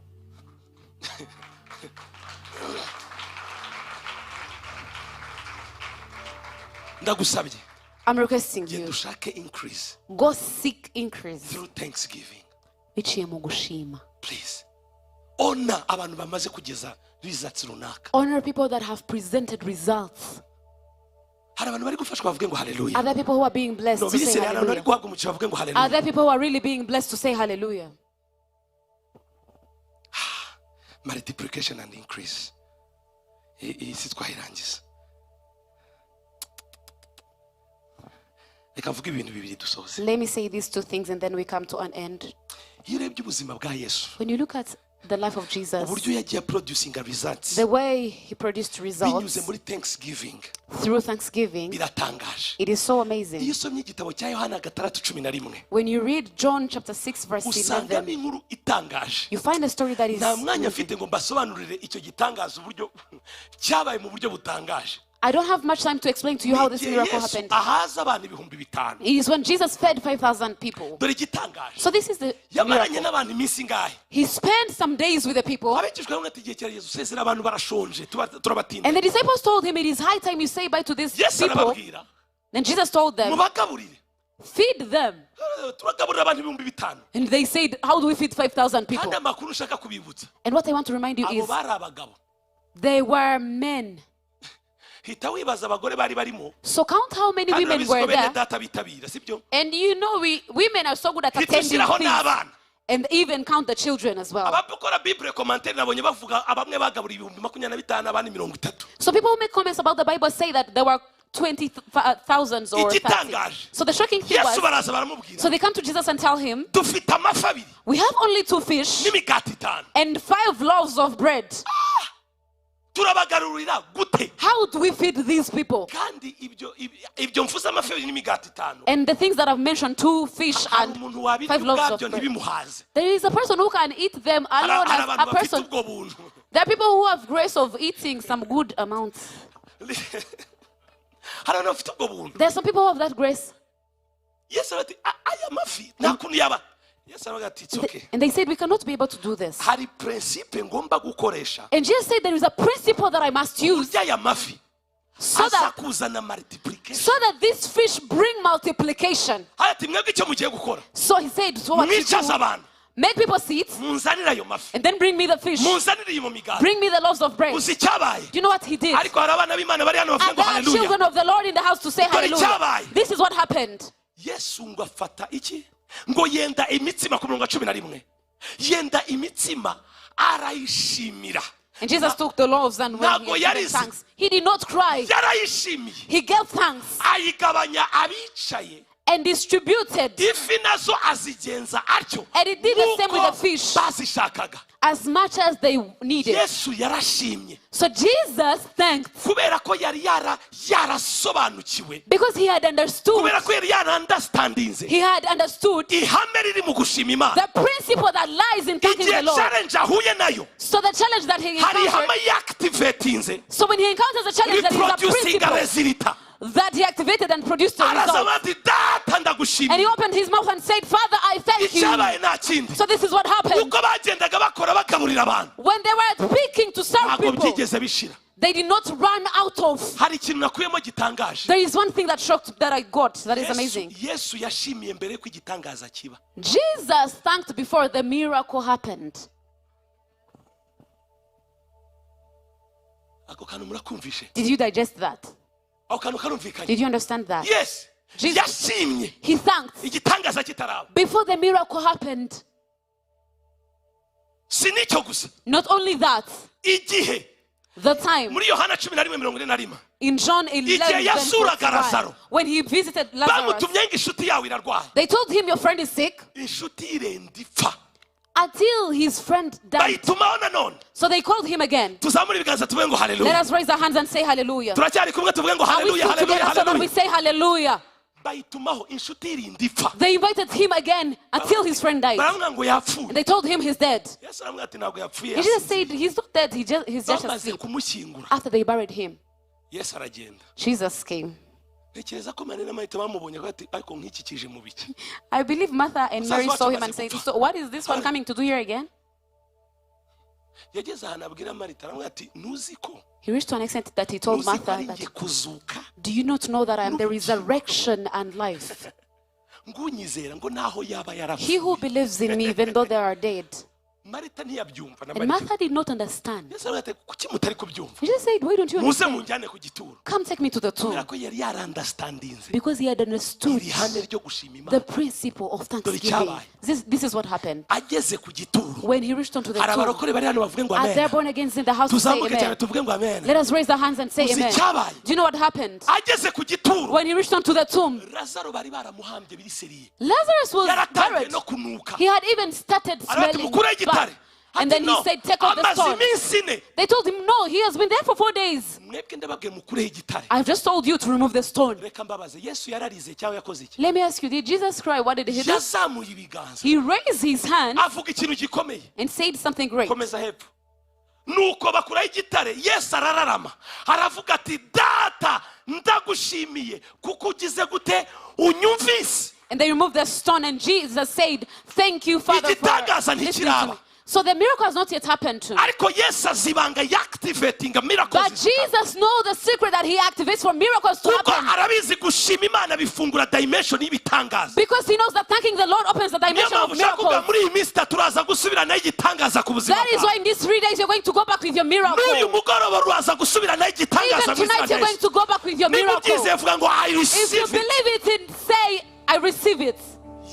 Ndagusabye I'm requesting genda you, ushake increase go seek increase through thanksgiving. Biciye mu gushima. Please, Honor abantu bamaze kugeza results runaka. Honor people that have presented results. Hari abantu bari gufashwa bavuge ngo haleluya. Are there people who are being blessed No to say birisere, hari abantu bari hallelujah? guhabwa umugisha bavuge ngo Are haleluya. there people who are really being blessed to say hallelujah? Multiplication and increase. Iyi si twayirangiza. Reka mvuge ibintu bibiri dusoze. Let me say these two things and then we come to an end. Iyo urebye ubuzima bwa Yesu, When you look at the life of Jesus, uburyo yagiye producinga results the way he produced binyuze results muri thanksgiving, through thanksgiving, biratangaje. it is so amazing. Iyo usomye igitabo cya Yohana 6:11, When you read John chapter 6 verse usangamo 11, inkuru itangaje. you find a story that is Nta mwanya mfite ngo mbasobanurire icyo gitangaza uburyo cyabaye mu buryo butangaje. I don't have much time to explain to you how this Igihe miracle Yesu happened. ahaza abantu 5000. It is when Jesus fed 5,000 people. Dore igitangaje. So this is the Yamaranye miracle. n'abantu iminsi ingahe? He spent some days with the people. Abigishwa bamwe ati igihe kirageze usezera abantu barashonje turabatinda. And the disciples told him, it is high time you say bye to these Yesu people. arababwira, Then Jesus told them, mubagaburire. feed them. Turagaburira abantu 5000. And they said, how do we feed 5,000 people? Kandi amakuru nshaka kubibutsa, And what I want to remind you abo is, bari abagabo. they were men. Hita wibaza abagore bari barimo. So count how many Kandi women urabizi ko were bene there. data bitabira, sibyo? And you know, women are so good at Hita attending ushyiraho things. n'abana. And even count the children as well. Abakora Bible commentaire nabonye bavuga abamwe bagaburiye 25,000 abandi 30. So people who make comments about the Bible say that there were 20,000 or 30. Igitangaje. So the shocking thing Yesu was, baraza baramubwira, so they come to Jesus and tell him, dufite amafi abiri we have only 2 fish n'imigati itanu, and 5 loaves of bread. Turabagarurira gute? How do we feed these people? Kandi ibyo mvuze amafi abiri n'imigati itanu, And the things that I've mentioned, 2 fish hari and umuntu wabirya 5 loaves of ubwabyo bread. ntibimuhaze. There is a person who can eat them Hari alone hari as abantu a bafite person. ubwo buntu. There are people who have grace of eating some good amounts. Hari abantu bafite ubwo buntu. There are some people who have that grace. Yesu arati aya mafi nta kuntu yaba. Yesu aravuga ati it's okay. And they said, we cannot be able to do this. Hari principe ngomba gukoresha And Jesus said, there is a principle that I must use kurya aya mafi so aza that, kuzana multiplication. so that this fish bring multiplication. Ati mwebwe icyo mugiye gukora, So he said, so what you mwicaze do, abantu, make people sit munzanire ayo mafi, and then bring me the fish. munzanire iyo migati. Bring me the loaves of bread. Uzi icyabaye? Do you know what he did? Ariko hari abana b'Imana bari hano bavuga And ngo there are haleluya. children of the Lord in the house to say Dore hallelujah. icyabaye. This is what happened. Yesu ngo afata iki? Ngo yenda imitsima ku murongo wa 11. Yenda imitsima arayishimira. And Jesus took the loaves and when Ntabwo he had given yarize. thanks, he did not cry. Yarayishimiye. He gave thanks Ayigabanya abicaye. and distributed Ifi nazo azigenza atyo. And he did the same with Nk'uko the fish. bazishakaga. as much as they needed. Yesu yarashimye. So Jesus thanked Kubera ko yari yarasobanukiwe. because he had understood. Kubera ko yari yaraunderstandinze. He had understood Ihame riri mu gushima Imana. the principle that lies in thanking Igihe the Lord. challenge ahuye nayo, So the challenge that he hari encountered. ihame yaactivatinze, So when he encounters a challenge, there is a riproducinga principle resulta. that he activated and produced a Araza result. ati data And he ndagushimiye. opened his mouth and said, Father, I thank you. Icyabaye nta kindi. So this is what happened. Uko bagendaga bakora bagaburira abantu, When they were speaking to serve ntabwo people, byigeze bishira. they did not run out of. Hari ikintu nakuyemo gitangaje. There is one thing that shocked that I got that is amazing. Yesu yashimiye mbere yuko igitangaza kiba. Jesus thanked before the miracle happened. Ako kantu murakumvishe? Did you digest that? Ako kantu karumvikanye? Did you understand that? Yes. Jesus- Yashimye He thanked igitangaza kitaraba. before the miracle happened. Si n'icyo gusa. Not only that, Igihe the time muri Yohana 11:41 in John 11, Igihe yasuraga 41, Lazaro. when he visited Lazarus, bamutumye ngo inshuti yawe irarwaye, they told him your friend is sick inshuti irenda ipfa, until his friend died. bayitumaho nanone. So they called him again. Tuzamure ibiganza tuvuge ngo Let haleluya. us raise our hands and say hallelujah. Turacyari kumwe tuvuge ngo Are we haleluya, still haleluya, together so that we haleluya. say hallelujah? Bayitumaho inshuti irinda ipfa, They invited him again until his friend died. baramubwira ngo yapfuye. And they told him he's dead. Yesu aramubwira ati ntabwo yapfuye. And Jesus said he's not dead, he's just Bamaze asleep. kumushyingura, After they buried him, Yesu aragenda. Jesus came. Ntekereza ko Mariya na Marita bamubonye ati ariko nk'iki kije mu biki? I believe Martha and Mary Musaza wacu saw him and amaze said, gupfa. so what is this one coming to do here again? Yageze ahantu abwira Marita aramubwira ati ntuzi ko He reached to an extent that he told ntuzi ko Martha ari that, njye kuzuka, do you not know that I am the resurrection and life? ngo unyizera ngo naho yaba He who yarapfuye believes in me, even though they are dead, Marita ntiyabyumva na And Mariya. Martha did not understand. Yesu aravuga ati kuki mutari kubyumva? He just said, "Why don't you Muze understand? munjyane ku gituro. Come take me to the tomb." Kubera ko yari yaraunderstandinze Because he had understood iri hame ryo gushima the Imana. principle of thanksgiving. Icyabaye. This is what happened. Ageze ku gituro, When he reached onto the hari tomb, abarokore bari hano bavuge ngo are there amen. born again in the house to say Tuzamuke cyane amen? tuvuge ngo amen. Let us raise our hands and say Uzi amen. icyabaye? Do you know what happened? Ageze ku gituro, When he reached onto the tomb, Lazaro bari baramuhambye biri sérieux, Lazarus was yaratangiye buried. no kunuka. He had even started Aravuga ati smelling mukureho igitare. bad. And Ati then he no, said, "Take off the amaze stone." iminsi ine. They told him, "No, he has been there for 4 days." Mwebwe ndababwiye mukureho igitare. "I've just told you to remove the stone." Reka mbabaze, Yesu yararize cyangwa yakoze iki? Let me ask you, did Jesus cry? What did he do? Yazamuye ibiganza, He raised his hand avuga ikintu gikomeye. And said something great. Komeza hepfo. Nuko bakuraho igitare, Yesu arararama, aravuga ati Data, ndagushimiye kuko ugize gute? Unyumvise. And they removed the stone, and Jesus said, "Thank you, Father, for Igitangaza listening to ntikiraba. me." So the miracle has not yet happened to me. Ariko Yesu azi ibanga yaactivatinga miracles. But Jesus knows the secret that he activates for miracles to Kuko happen. Arabizi gushima Imana bifungura dimension y'ibitangaza. Because he knows that thanking the Lord opens the Niyo dimension mpamvu of ushaka kuvuga miracles. muri iyi minsi itatu uraza gusubiranaho igitangaza ku buzima That is bwawe. Why in these 3 days you're going to go back with your miracle. N'uyu mugoroba uraza gusubiranaho igitangaza Even mu izina tonight rya you're going Yesu. To go back with your Niba miracle. ubyizeye vuga ngo I If you receive it. Believe it and say, "I receive it."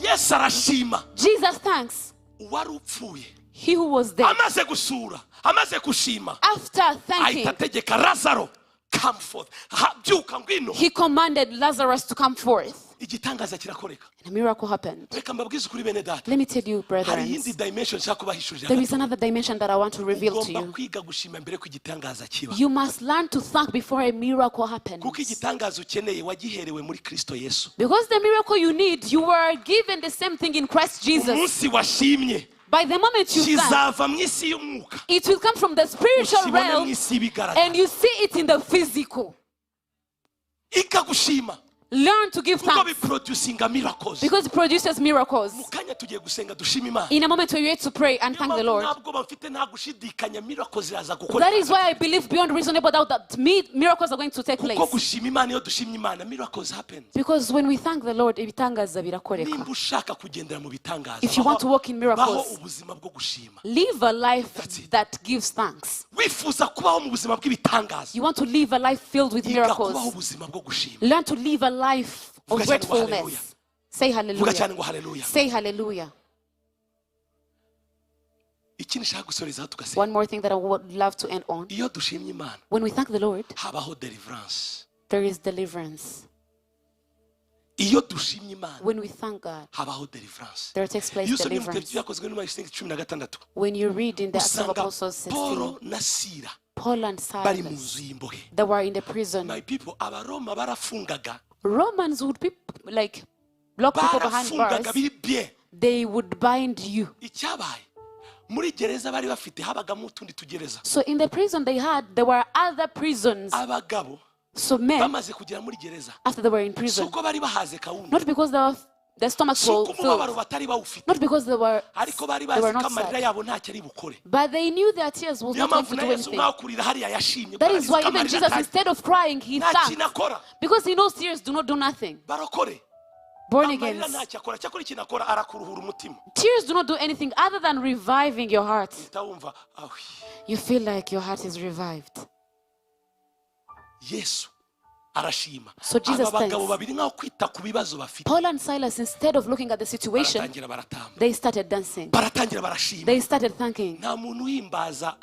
Yesu arashima. Jesus thanks. Uwari upfuye He who was there. Amaze gusura, amaze gushima, After thanking, ahita ategeka Lazaro, come forth. Byuka ngwino. He commanded Lazarus to come forth. Igitangaza kirakoreka. And a miracle happened. Reka mbabwize ukuri bene data, Let me tell you, hari brethren, iyindi dimension nshaka kubahishurira. There is another dimension that I want to reveal to Ugomba you. Kwiga gushima mbere ko igitangaza kiba. You must learn to thank before a miracle happens. Kuko igitangaza ukeneye wagiherewe muri Kristo Yesu. Because the miracle you need, you were given the same thing in Christ Jesus. Umunsi washimye, By the moment you thank, kizava mu isi y'umwuka, it will come from the spiritual ukibone mu realm isi y'ibigaragara. And you see it in the physical. Iga gushima Learn to give kuko thanks biproducinga miracles. Because it produces miracles. Mu kanya tugiye gusenga dushima Imana. In a moment we're here to pray and Niyo thank the mpamvu Lord. ntabwo bamfite nta gushidikanya miracles ziraza gukora. That is why I believe beyond reasonable doubt that miracles are going to take Kuko place. Gushima Imana, iyo dushimye Imana, miracles happen. Because when we thank the Lord, ibitangaza birakoreka. Nimba ushaka kugendera mu bitangaza, If you want to walk in miracles, baho ubuzima bwo gushima. Live a life That's it. That gives thanks. Wifuza kubaho mu buzima bw'ibitangaza, You want to live a life filled with iga miracles. Kubaho ubuzima bwo gushima. Learn to live a life of Vuga cyane ngo gratefulness. Say Vuga hallelujah. Cyane ngo haleluya. Say hallelujah. Ikindi nshaka gusorezaho tugasenga, One more thing that I would love to end on. Iyo dushimye Imana, When we thank the Lord, habaho deliverance. There is deliverance. Iyo dushimye Imana, When we thank God, habaho deliverance. There takes place Iyo usomye mu bitabo deliverance. byakozwe n'intumwa 16, When you read in the Acts of usanga Apostles 16, Paul na Sira Paul and bari mu Silas, nzu y'imbohe. They were in the prison. My people, Abaroma barafungaga. Romans would be like lock people behind Barafungaga bars. biri bien. They would bind you. Icyabaye muri gereza bari bafite habagamo utundi tugereza. So in the prison they had, there were other prisons. Abagabo So men, bamaze kugera muri gereza, after they were in si prison, uko bari bahaze kawunga, not because their stomachs si were uko umubabaro filled, batari bawufite, not because ariko bari they bazi were ko not amarira sad, yabo ntacyo ari bukore. But they knew their tears was Niyo not going mpamvu to na do Yesu anything. nkaho kurira hariya yashimye. That is Barabizi why ko even amarira Jesus, instead of crying, he nta thanked. kintu akora. Because he knows tears do not do nothing. Barokore, Born amarira again. Ntacyo akora, cyakora ikintu akora arakuruhura umutima. Tears do not do anything other than reviving your heart. Uhita wumva awi. You feel like your heart is revived. Yesu arashima. So Jesus Aba bagabo thanks. Babiri nkaho kwita ku bibazo bafite, Paul and Silas, instead of looking at the situation, baratangira baratamba, they started dancing. Baratangira barashima. They started thanking. Nta muntu uhimbaza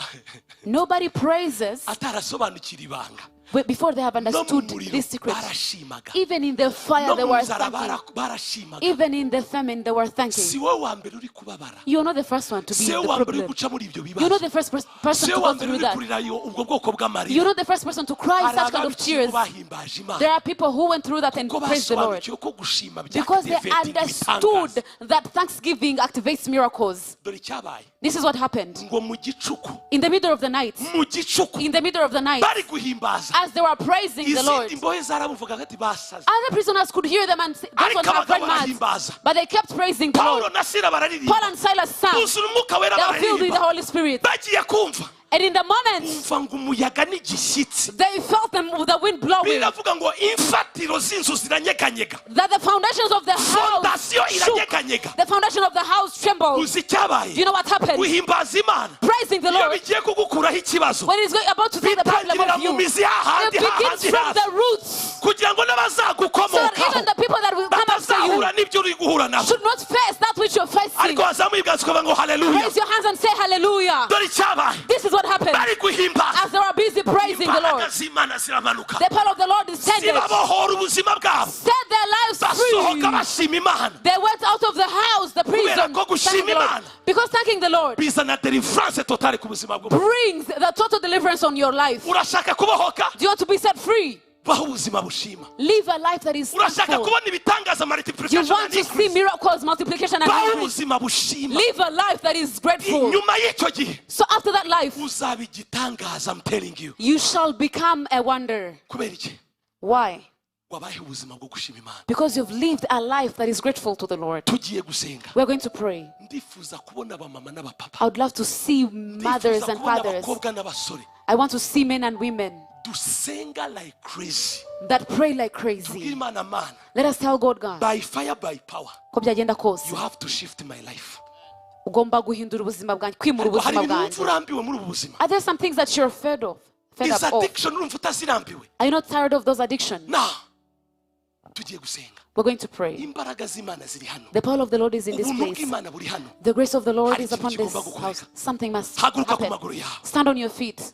Nobody praises atarasobanukira ibanga. Before they have No mu understood muriro this secret. barashimaga. Even in the fire, No they mu were nzara thanking. Barashimaga. Even in the famine, they were Si thanking. wowe wa mbere uri kubabara, You're not the first one to be si in wowe the wa mbere uri problem. guca muri ibyo You're not bibazo, the first person si to wowe wa go mbere through uri that. kurira iyo ubwo bwoko bw'amarira. You're not the first person to cry Hari such kind of ababiciyemo tears. bahimbaje Imana There are people who went through that and kuko praised the Lord. basobanukiwe ko gushima Because they byactivating understood ibitangaza. That thanksgiving activates miracles. Dore icyabaye. This is what happened. Ngo mu gicuku, In the middle of the night, mu gicuku in the middle of the night, bari guhimbaza, as they were praising the Lord, izindi mbohe zarabuvugaga ati basaze. Other prisoners could hear them and say, "Those ones Ariko have abagabo gone mad." barahimbaza. But they kept praising the Pawulo Lord. na Sila bararirimba, Paul and Silas sang. Buzura umwuka wera, They were filled with the bararirimba. Holy Spirit. Bagiye kumva, And in the moment, kumva ngo umuyaga n'igishyitsi, they felt them with the wind blowing. Biravuga ngo imfatiro z'inzu ziranyeganyega. That the foundations of the house Fondasiyo Fondasiyo shook. iranyeganyega. The foundation of the house trembled. Uzi icyabaye? Do you know what happened? Guhimbaza Imana, Praising the iyo Lord, bigiye kugukuraho ikibazo, when it's going about to take the problem bitangirira of mu you, mizi hahandi it begins hahandi from hasi the roots. kugira ngo So that n'abazagukomokaho even the people that will come after you batazahura n'ibyo uri guhura nabo. Should not face that which you're facing. Ariko wazamuye ibiganza ukavuga ngo haleluya. Raise your hands and say hallelujah. Dore icyabaye. This is what happened. Bari guhimbaza, As they were busy praising the imbaraga Lord, z'Imana ziramanuka, the power of the Lord descended, zibabohora ubuzima bwabo, set their lives basohoka free. Bashima Imana. They went out of the house, the prison, Ko gushima thanking the Lord. Imana Because thanking the Lord bizana deliverance totale ku buzima bw'umuntu. Brings the total deliverance on your life. Urashaka kubohoka? Do you want to be set free? Baho ubuzima bushima. Live a life that is Urashaka thankful. Kubona ibitangaza, You multiplication want and to see increase? Miracles, multiplication, and Baho increase. ubuzima bushima. Live a life that is grateful. Nyuma y'icyo gihe, So after that life, uzaba igitangaza. I'm telling you. You shall become a wonder. Kubera iki? Why? Wabayeho ubuzima bwo gushima Imana. Because you've lived a life that is grateful to the Lord. Tugiye gusenga. We're going to pray. Ndifuza kubona abamama n'abapapa, I would love to see mothers ndifuza and kubona fathers. abakobwa n'abasore I want to see men and women dusenga like crazy, that pray like tubwire crazy. Imana, Mana, Let us tell God, God, by fire, by power, ko byagenda kose, you have to shift my life. Ugomba guhindura ubuzima bwanjye, kwimura Ariko hari ubuzima ibintu wumva bwanjye. urambiwe muri ubu buzima. Are there some things that you're fed Izi up of? addiction urumva utazirambiwe? Are you not tired of those addictions? Na tugiye gusenga. We're going to pray. Imbaraga z'Imana ziri hano. The power of the Lord is in this Ubuntu place. bw'Imana buri hano. The grace of the Lord Hari is ikintu upon this kigomba gukoreka. House. Something must Haguruka ku happen. maguru yawe. Stand on your feet.